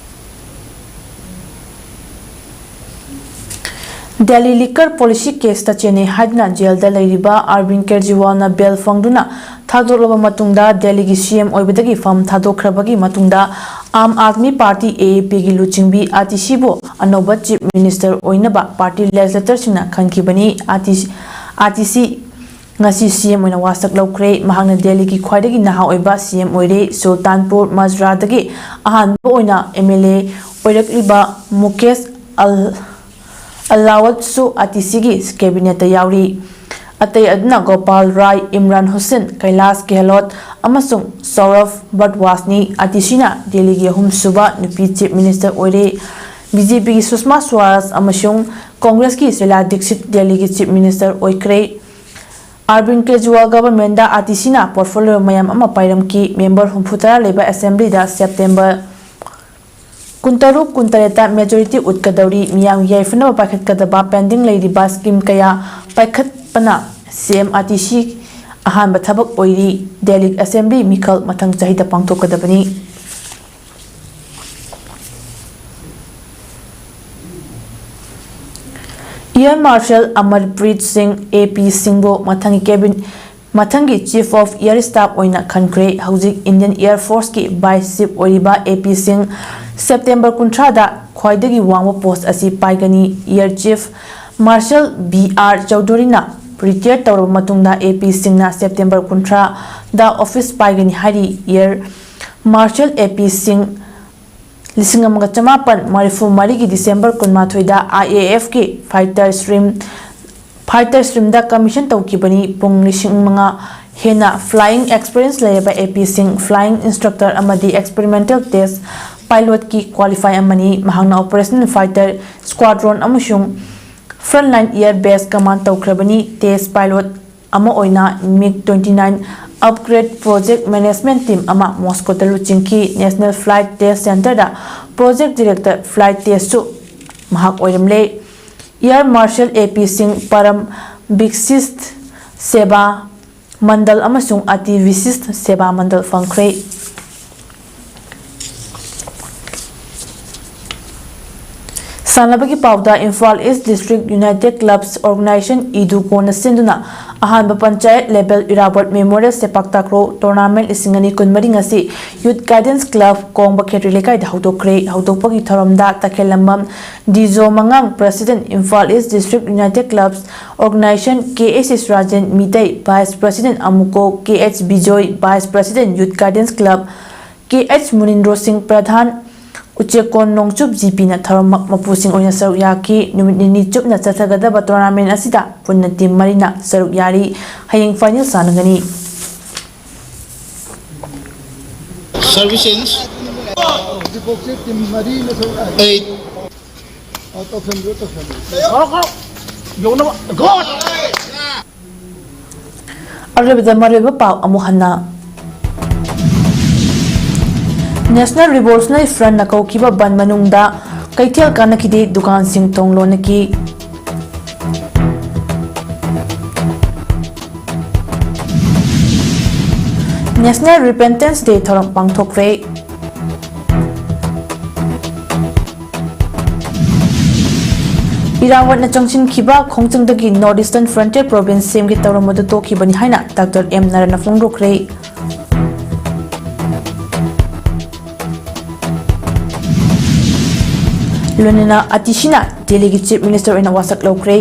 ꯗꯦꯜꯂꯤ ꯂꯤꯀꯔ ꯄꯣꯂꯤꯁꯤ ꯀꯦꯁꯇ ꯆꯦꯟꯅꯩ ꯍꯥꯏꯗꯨꯅ ꯖꯦꯜꯗ ꯂꯩꯔꯤꯕ ꯑꯔꯕꯤꯟ ꯀꯦꯖꯔꯤꯋꯥꯜꯅ ꯕꯦꯜ ꯐꯪꯗꯨꯅ ꯊꯥꯗꯣꯛꯂꯕ ꯃꯇꯨꯡꯗ ꯗꯦꯜꯂꯤꯒꯤ ꯁꯤ ꯑꯦꯝ ꯑꯣꯏꯕꯗꯒꯤ ꯐꯝ ꯊꯥꯗꯣꯛꯈ꯭ꯔꯕꯒꯤ ꯃꯇꯨꯡꯗ ꯑꯥꯝ ꯑꯥꯗꯃꯤ ꯄꯥꯔꯇꯤ, ꯑꯦ ꯑꯦ ꯄꯤꯒꯤ ꯂꯨꯆꯤꯡꯕꯤ ꯑꯥꯇꯤꯁꯤꯕꯨ ꯑꯅꯧꯕ ꯆꯤꯐ ꯃꯤꯅꯤꯁꯇꯔ ꯑꯣꯏꯅꯕ ꯄꯥꯔꯇꯤ ꯂꯦꯖꯤꯁꯂꯦꯇꯔꯁꯤꯡꯅ ꯈꯟꯈꯤꯕꯅꯤ꯫ ꯑꯥꯇꯤꯁꯤ, ꯑꯥꯇꯤꯁꯤ ꯉꯁꯤ ꯁꯤ ꯑꯦꯝ ꯑꯣꯏꯅ ꯋꯥꯁꯛ ꯂꯧꯈ꯭ꯔꯦ꯫ ꯃꯍꯥꯛꯅ ꯗꯦꯜꯂꯤꯒꯤ ꯈ꯭ꯋꯥꯏꯗꯒꯤ ꯅꯍꯥ ꯑꯣꯏꯕ ꯁꯤ ꯑꯦꯝ ꯑꯣꯏꯔꯦ꯫ ꯁꯨꯜꯇꯥꯟꯄꯨꯔ ꯃꯖꯔꯥꯗꯒꯤ ꯑꯍꯥꯟꯕ ꯑꯣꯏꯅ ꯑꯦꯝ ꯑꯦꯜ ꯑꯦ ꯑꯣꯏꯔꯛꯂꯤꯕ ꯃꯨꯀꯦꯁ ꯑꯜ ꯑꯂꯥꯋꯠꯁꯨ ꯑꯥꯇꯤꯁꯤꯒꯤ ꯀꯦꯕꯤꯅꯦꯠꯇ ꯌꯥꯎꯔꯤ꯫ ꯑꯇꯩ ꯑꯗꯨꯅ ꯒꯣꯄꯥꯜ ꯔꯥꯏ, ꯏꯝꯔꯥꯟ ꯍꯨꯁꯦꯟ, ꯀꯩꯂꯥꯁ ꯒꯦꯍꯂꯣꯠ ꯑꯃꯁꯨꯡ ꯁꯧꯔꯚ ꯚꯔꯗ꯭ꯋꯥꯖꯅꯤ꯫ ꯑꯥꯇꯤꯁꯤꯅ ꯗꯦꯜꯂꯤꯒꯤ ꯑꯍꯨꯝꯁꯨꯕ ꯅꯨꯄꯤ ꯆꯤꯐ ꯃꯤꯅꯤꯁꯇꯔ ꯑꯣꯏꯔꯦ꯫ ꯕꯤ ꯖꯦ ꯄꯤꯒꯤ ꯁꯨꯁꯃꯥ ꯁ꯭ꯋꯥꯔꯥꯖ ꯑꯃꯁꯨꯡ ꯀꯣꯡꯒ꯭ꯔꯦꯁꯀꯤ ꯁꯤꯂꯥ ꯗꯤꯛꯁꯤꯠ ꯗꯦꯜꯂꯤꯒꯤ ꯆꯤꯐ ꯃꯤꯅꯤꯁꯇꯔ ꯑꯣꯏꯈ꯭ꯔꯦ꯫ ꯑꯔꯕꯤꯟ ꯀꯦꯖꯔꯤꯋꯥꯜ ꯒꯚꯔꯟꯃꯦꯟꯗ ꯑꯥꯇꯤꯁꯤꯅ ꯄꯣꯔꯠꯐꯣꯂꯤꯑꯣ ꯃꯌꯥꯝ ꯑꯃ ꯄꯥꯏꯔꯝꯈꯤ꯫ ꯃꯦꯝꯕꯔ ꯍꯨꯝꯐꯨꯇꯔꯥ ꯂꯩꯕ ꯑꯦꯁꯦꯝꯕ꯭ꯂꯤꯗ ꯁꯦꯞꯇꯦꯝꯕꯔ ꯀꯨꯟꯇꯔꯨꯛ, ꯀꯨꯟꯇꯔꯦꯠꯇ ꯃꯦꯖꯣꯔꯤꯇꯤ ꯎꯠꯀꯗꯧꯔꯤ꯫ ꯃꯤꯌꯥꯝꯒꯤ ꯌꯥꯏꯐꯅꯕ ꯄꯥꯏꯈꯠꯀꯗꯕ ꯄꯦꯟꯗꯤꯡ ꯂꯩꯔꯤꯕ ꯁ꯭ꯀꯤꯝ ꯀꯌꯥ ꯄꯥꯏꯈꯠꯄꯅ ꯁꯤ ꯑꯦꯝ ꯑꯥꯇꯤꯁꯤ ꯑꯍꯥꯟꯕ ꯊꯕꯛ ꯑꯣꯏꯔꯤ꯫ ꯗꯦꯜꯂꯤ ꯑꯦꯁꯦꯝꯕ꯭ꯂꯤ ꯃꯤꯈꯜ ꯃꯊꯪ ꯆꯍꯤꯗ ꯄꯥꯡꯊꯣꯛꯀꯗꯕꯅꯤ꯫ ꯑꯦꯌꯔ ꯃꯥꯔꯁꯦꯜ ꯑꯃꯔꯄ꯭ꯔꯤꯠ ꯁꯤꯡ, ꯑꯦ ꯄꯤ ꯁꯤꯡꯕꯨ ꯃꯊꯪꯒꯤ ꯀꯦꯕꯤꯟ, ꯃꯊꯪꯒꯤ ꯆꯤꯐ ꯑꯣꯐ ꯑꯦꯌꯔ ꯁ꯭ꯇꯥꯐ ꯑꯣꯏꯅ ꯈꯟꯈ꯭ꯔꯦ꯫ ꯍꯧꯖꯤꯛ ꯏꯟꯗꯤꯌꯟ ꯑꯦꯌꯔ ꯐꯣꯔꯁꯀꯤ ꯚꯥꯏꯁ ꯆꯤꯐ ꯑꯣꯏꯔꯤꯕ ꯑꯦ ꯄꯤ ꯁꯤꯡ ꯁꯦꯞꯇꯦꯝꯕꯔ ꯀꯨꯟꯊ꯭ꯔꯥꯗ ꯈ꯭ꯋꯥꯏꯗꯒꯤ ꯋꯥꯡꯕ ꯄꯣꯁ ꯑꯁꯤ ꯄꯥꯏꯒꯅꯤ꯫ Air chief marshal B R ꯆꯧꯙꯨꯔꯤꯅ ꯔꯤꯇꯥꯌꯔ ꯇꯧꯔꯕ ꯃꯇꯨꯡꯗ ꯑꯦ ꯄꯤ ꯁꯤꯡꯅ ꯁꯦꯞꯇꯦꯝꯕꯔ ꯀꯨꯟꯊ꯭ꯔꯥꯗ ꯑꯣꯐꯤꯁ ꯄꯥꯏꯒꯅꯤ ꯍꯥꯏꯔꯤ꯫ ꯑꯦꯌꯔ ꯃꯥꯔꯁꯦꯜ ꯑꯦ ꯄꯤ ꯁꯤꯡ ꯂꯤꯁꯤꯡ ꯑꯃꯒ ꯆꯃꯥꯄꯟ ꯃꯔꯤꯐꯨ ꯃꯔꯤꯒꯤ ꯗꯤꯁꯦꯝꯕꯔ ꯀꯨꯟꯃꯥꯊꯣꯏꯗ ꯑꯥꯏ ꯑꯦ ꯑꯦꯐꯀꯤ ꯐꯥꯏꯇꯔ ꯁ꯭ꯇ꯭ꯔꯤꯝ, ꯐꯥꯏꯇꯔ ꯁ꯭ꯇ꯭ꯔꯤꯝꯗ ꯀꯃꯤꯁꯟ ꯇꯧꯈꯤꯕꯅꯤ꯫ ꯄꯨꯡ ꯂꯤꯁꯤꯡ ꯃꯉꯥ ꯍꯦꯟꯅ ꯐ꯭ꯂꯥꯏꯌꯤꯡ ꯑꯦꯛꯁꯄꯤꯔꯤꯌꯦꯟꯁ ꯂꯩꯔꯕ ꯑꯦ ꯄꯤ ꯁꯤꯡ ꯐ꯭ꯂꯥꯏꯌꯤꯡ ꯏꯟꯁꯇ꯭ꯔꯛꯇꯔ ꯑꯃꯗꯤ ꯑꯦꯛꯁꯄꯤꯔꯤꯃꯦꯟꯇꯦꯜ ꯇꯦꯁ ꯄꯥꯏꯂꯣꯠꯀꯤ ꯀ꯭ꯋꯥꯂꯤꯐꯥꯏ ꯑꯃꯅꯤ꯫ ꯃꯍꯥꯛꯅ ꯑꯣꯄꯔꯦꯁꯅꯦꯜ ꯐꯥꯏꯇꯔ ꯁ꯭ꯀ꯭ꯋꯥꯗ꯭ꯔꯣꯟ ꯑꯃꯁꯨꯡ ꯐ꯭ꯔꯟꯠꯂꯥꯏꯟ ꯑꯦꯌꯔ ꯕꯦꯁ ꯀꯃꯥꯟ ꯇꯧꯈ꯭ꯔꯕꯅꯤ꯫ ꯇꯦꯁ ꯄꯥꯏꯂꯣꯠ ꯑꯃ ꯑꯣꯏꯅ ꯃꯤꯒ twenty nine upgrade project management team ꯑꯃ ꯃꯣꯁꯀꯣꯗ ꯂꯨꯆꯤꯡꯈꯤ꯫ ꯅꯦꯁꯅꯦꯜ ꯐ꯭ꯂꯥꯏꯠ ꯇꯦꯁ ꯁꯦꯟꯇꯔꯗ ꯄ꯭ꯔꯣꯖꯦꯛ ꯗꯤꯔꯦꯛꯇꯔ ꯐ꯭ꯂꯥꯏꯠ ꯇꯦꯁꯁꯨ ꯃꯍꯥꯛ ꯑꯣꯏꯔꯝꯂꯦ꯫ ꯑꯦꯌꯔ ꯃꯥꯔꯁꯦꯜ ꯑꯦ ꯄꯤ ꯁꯤꯡ ꯄꯔꯝ ꯕꯤꯛꯁꯤꯁ ꯁꯦꯕꯥ ꯃꯟꯗꯜ ꯑꯃꯁꯨꯡ ꯑꯇꯤ ꯕꯤꯁꯤꯁ ꯁꯦꯕꯥ ꯃꯟꯗꯜ ꯐꯪꯈ꯭ꯔꯦ꯫ ꯇꯥꯟꯅꯕꯒꯤ ꯄꯥꯎꯗ ꯏꯝꯐꯥꯜ ꯏꯁ ꯗꯤꯁꯇ꯭ꯔꯤꯛ ꯌꯨꯅꯥꯏꯇꯦꯗ ꯀ꯭ꯂꯕꯁ ꯑꯣꯔꯒꯅꯥꯏꯖꯦꯁꯟ ꯏꯗꯨꯀꯣꯅ ꯁꯤꯟꯗꯨꯅ ꯑꯍꯥꯟꯕ ꯄꯟꯆꯥꯌꯠ ꯂꯦꯕꯦꯜ ꯏꯔꯥꯕꯣꯠ ꯃꯦꯃꯣꯔꯤꯌꯦꯜ ꯁꯦꯄꯥꯛ ꯇꯥꯀ꯭ꯔꯣ ꯇꯣꯔꯅꯥꯃꯦꯟ ꯂꯤꯁꯤꯡ ꯑꯅꯤ ꯀꯨꯟꯃꯔꯤ ꯉꯁꯤ ꯌꯨꯠ ꯒꯥꯏꯗꯦꯟꯁ ꯀ꯭ꯂꯕ ꯀꯣꯡꯕ ꯈꯦꯇ꯭ꯔꯤ ꯂꯩꯀꯥꯏꯗ ꯍꯧꯗꯣꯛꯈ꯭ꯔꯦ꯫ ꯍꯧꯗꯣꯛꯄꯒꯤ ꯊꯧꯔꯝꯗ ꯇꯈꯦꯜꯂꯝꯕꯝ ꯗꯤꯖꯣ ꯃꯉꯥꯡ, ꯄ꯭ꯔꯁꯤꯗꯦꯟꯠ, ꯏꯝꯐꯥꯜ ꯏꯁ ꯗꯤꯁꯇ꯭ꯔꯤꯛ ꯌꯨꯅꯥꯏꯇꯦꯗ ꯀ꯭ꯂꯕꯁ ꯑꯣꯔꯒꯅꯥꯏꯖꯦꯁꯟ ꯀꯦ ꯑꯦꯁ ꯑꯦꯁ ꯔꯥꯖꯦꯟ ꯃꯤꯇꯩ, ꯚꯥꯏꯁ ꯄ꯭ꯔꯁꯤꯗꯦꯟꯠ ꯑꯃꯨꯀꯣ ꯀꯦ ꯑꯩꯆ ꯕꯤꯖꯣꯏ, ꯚꯥꯏꯁ ꯄ꯭ꯔꯁꯤꯗꯦꯟꯠ ꯌꯨꯠ ꯒꯥꯏꯗꯦꯟꯁ ꯀ꯭ꯂꯕ ꯀꯦ ꯑꯩꯆ ꯃꯨꯅꯤꯟꯗ꯭ꯔꯣ ꯁꯤꯡ ꯄ꯭ꯔꯙꯥꯟ, ꯎꯆꯦꯛꯀꯣꯟ ꯅꯣꯡꯆꯨꯞ ꯖꯤ ꯄꯤꯅ ꯊꯧꯔꯝ ꯃꯄꯨꯁꯤꯡ ꯑꯣꯏꯅ ꯁꯔꯨꯛ ꯌꯥꯈꯤ꯫ ꯅꯨꯃꯤꯠ ꯅꯤꯅꯤ ꯆꯨꯞꯅ ꯆꯠꯊꯒꯗꯕ ꯇꯣꯔꯅꯥꯃꯦꯟ ꯑꯁꯤꯗ ꯄꯨꯟꯅ ꯇꯤꯝ ꯃꯔꯤꯅ ꯁꯔꯨꯛ ꯌꯥꯔꯤ꯫ ꯍꯌꯦꯡ ꯐꯥꯏꯅꯦꯜ ꯁꯥꯟꯅꯒꯅꯤ꯫ Service ends. Eight. ꯑꯔꯣꯏꯕꯗ ꯃꯔꯨꯑꯣꯏꯕ ꯄꯥꯎ ꯑꯃꯨꯛ ꯍꯟꯅ꯫ National Revolutionary Frontꯅ ꯀꯧꯈꯤꯕ ꯕꯟ ꯃꯅꯨꯡꯗ ꯀꯩꯊꯦꯜ ꯀꯥꯟꯅꯈꯤꯗꯦ, ꯗꯨꯀꯥꯟꯁꯤꯡ ꯊꯣꯡ ꯂꯣꯟꯅꯈꯤ꯫ National Repentance Day ꯊꯧꯔꯝ ꯄꯥꯡꯊꯣꯛꯈ꯭ꯔꯦ꯫ ꯏꯔꯥꯋꯠꯅ ꯆꯪꯁꯤꯟꯈꯤꯕ ꯈꯣꯡꯖꯪꯗꯒꯤ North Eastern Frontier Province ꯁꯦꯝꯒꯦ ꯇꯧꯔꯝꯕꯗꯨ ꯇꯣꯛꯈꯤꯕꯅꯤ ꯍꯥꯏꯅ ꯗꯥꯛꯇꯔ ꯑꯦꯝ ꯅꯥꯔꯥꯅ ꯐꯣꯡꯗꯣꯛꯈ꯭ꯔꯦ꯫ ꯂꯣꯏꯅꯅ ꯑꯇꯤꯁꯤꯅ ꯗꯦꯜꯂꯤꯒꯤ Chief Minister ꯑꯣꯏꯅ ꯋꯥꯁꯛ ꯂꯧꯈ꯭ꯔꯦ꯫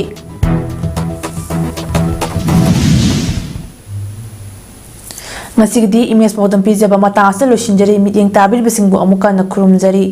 ꯉꯁꯤꯒꯤꯗꯤ ꯏꯃꯦꯖ ꯄꯥꯎꯗꯝ ꯄꯤꯖꯕ ꯃꯇꯥꯡ ꯑꯁꯤꯗ ꯂꯣꯏꯁꯤꯟꯖꯔꯤ꯫ ꯃꯤꯠꯌꯦꯡ ꯇꯥꯕꯤꯔꯤꯕꯁꯤꯡꯕꯨ ꯑꯃꯨꯛꯀ ꯍꯟꯅ ꯈꯨꯔꯨꯝꯖꯔꯤ꯫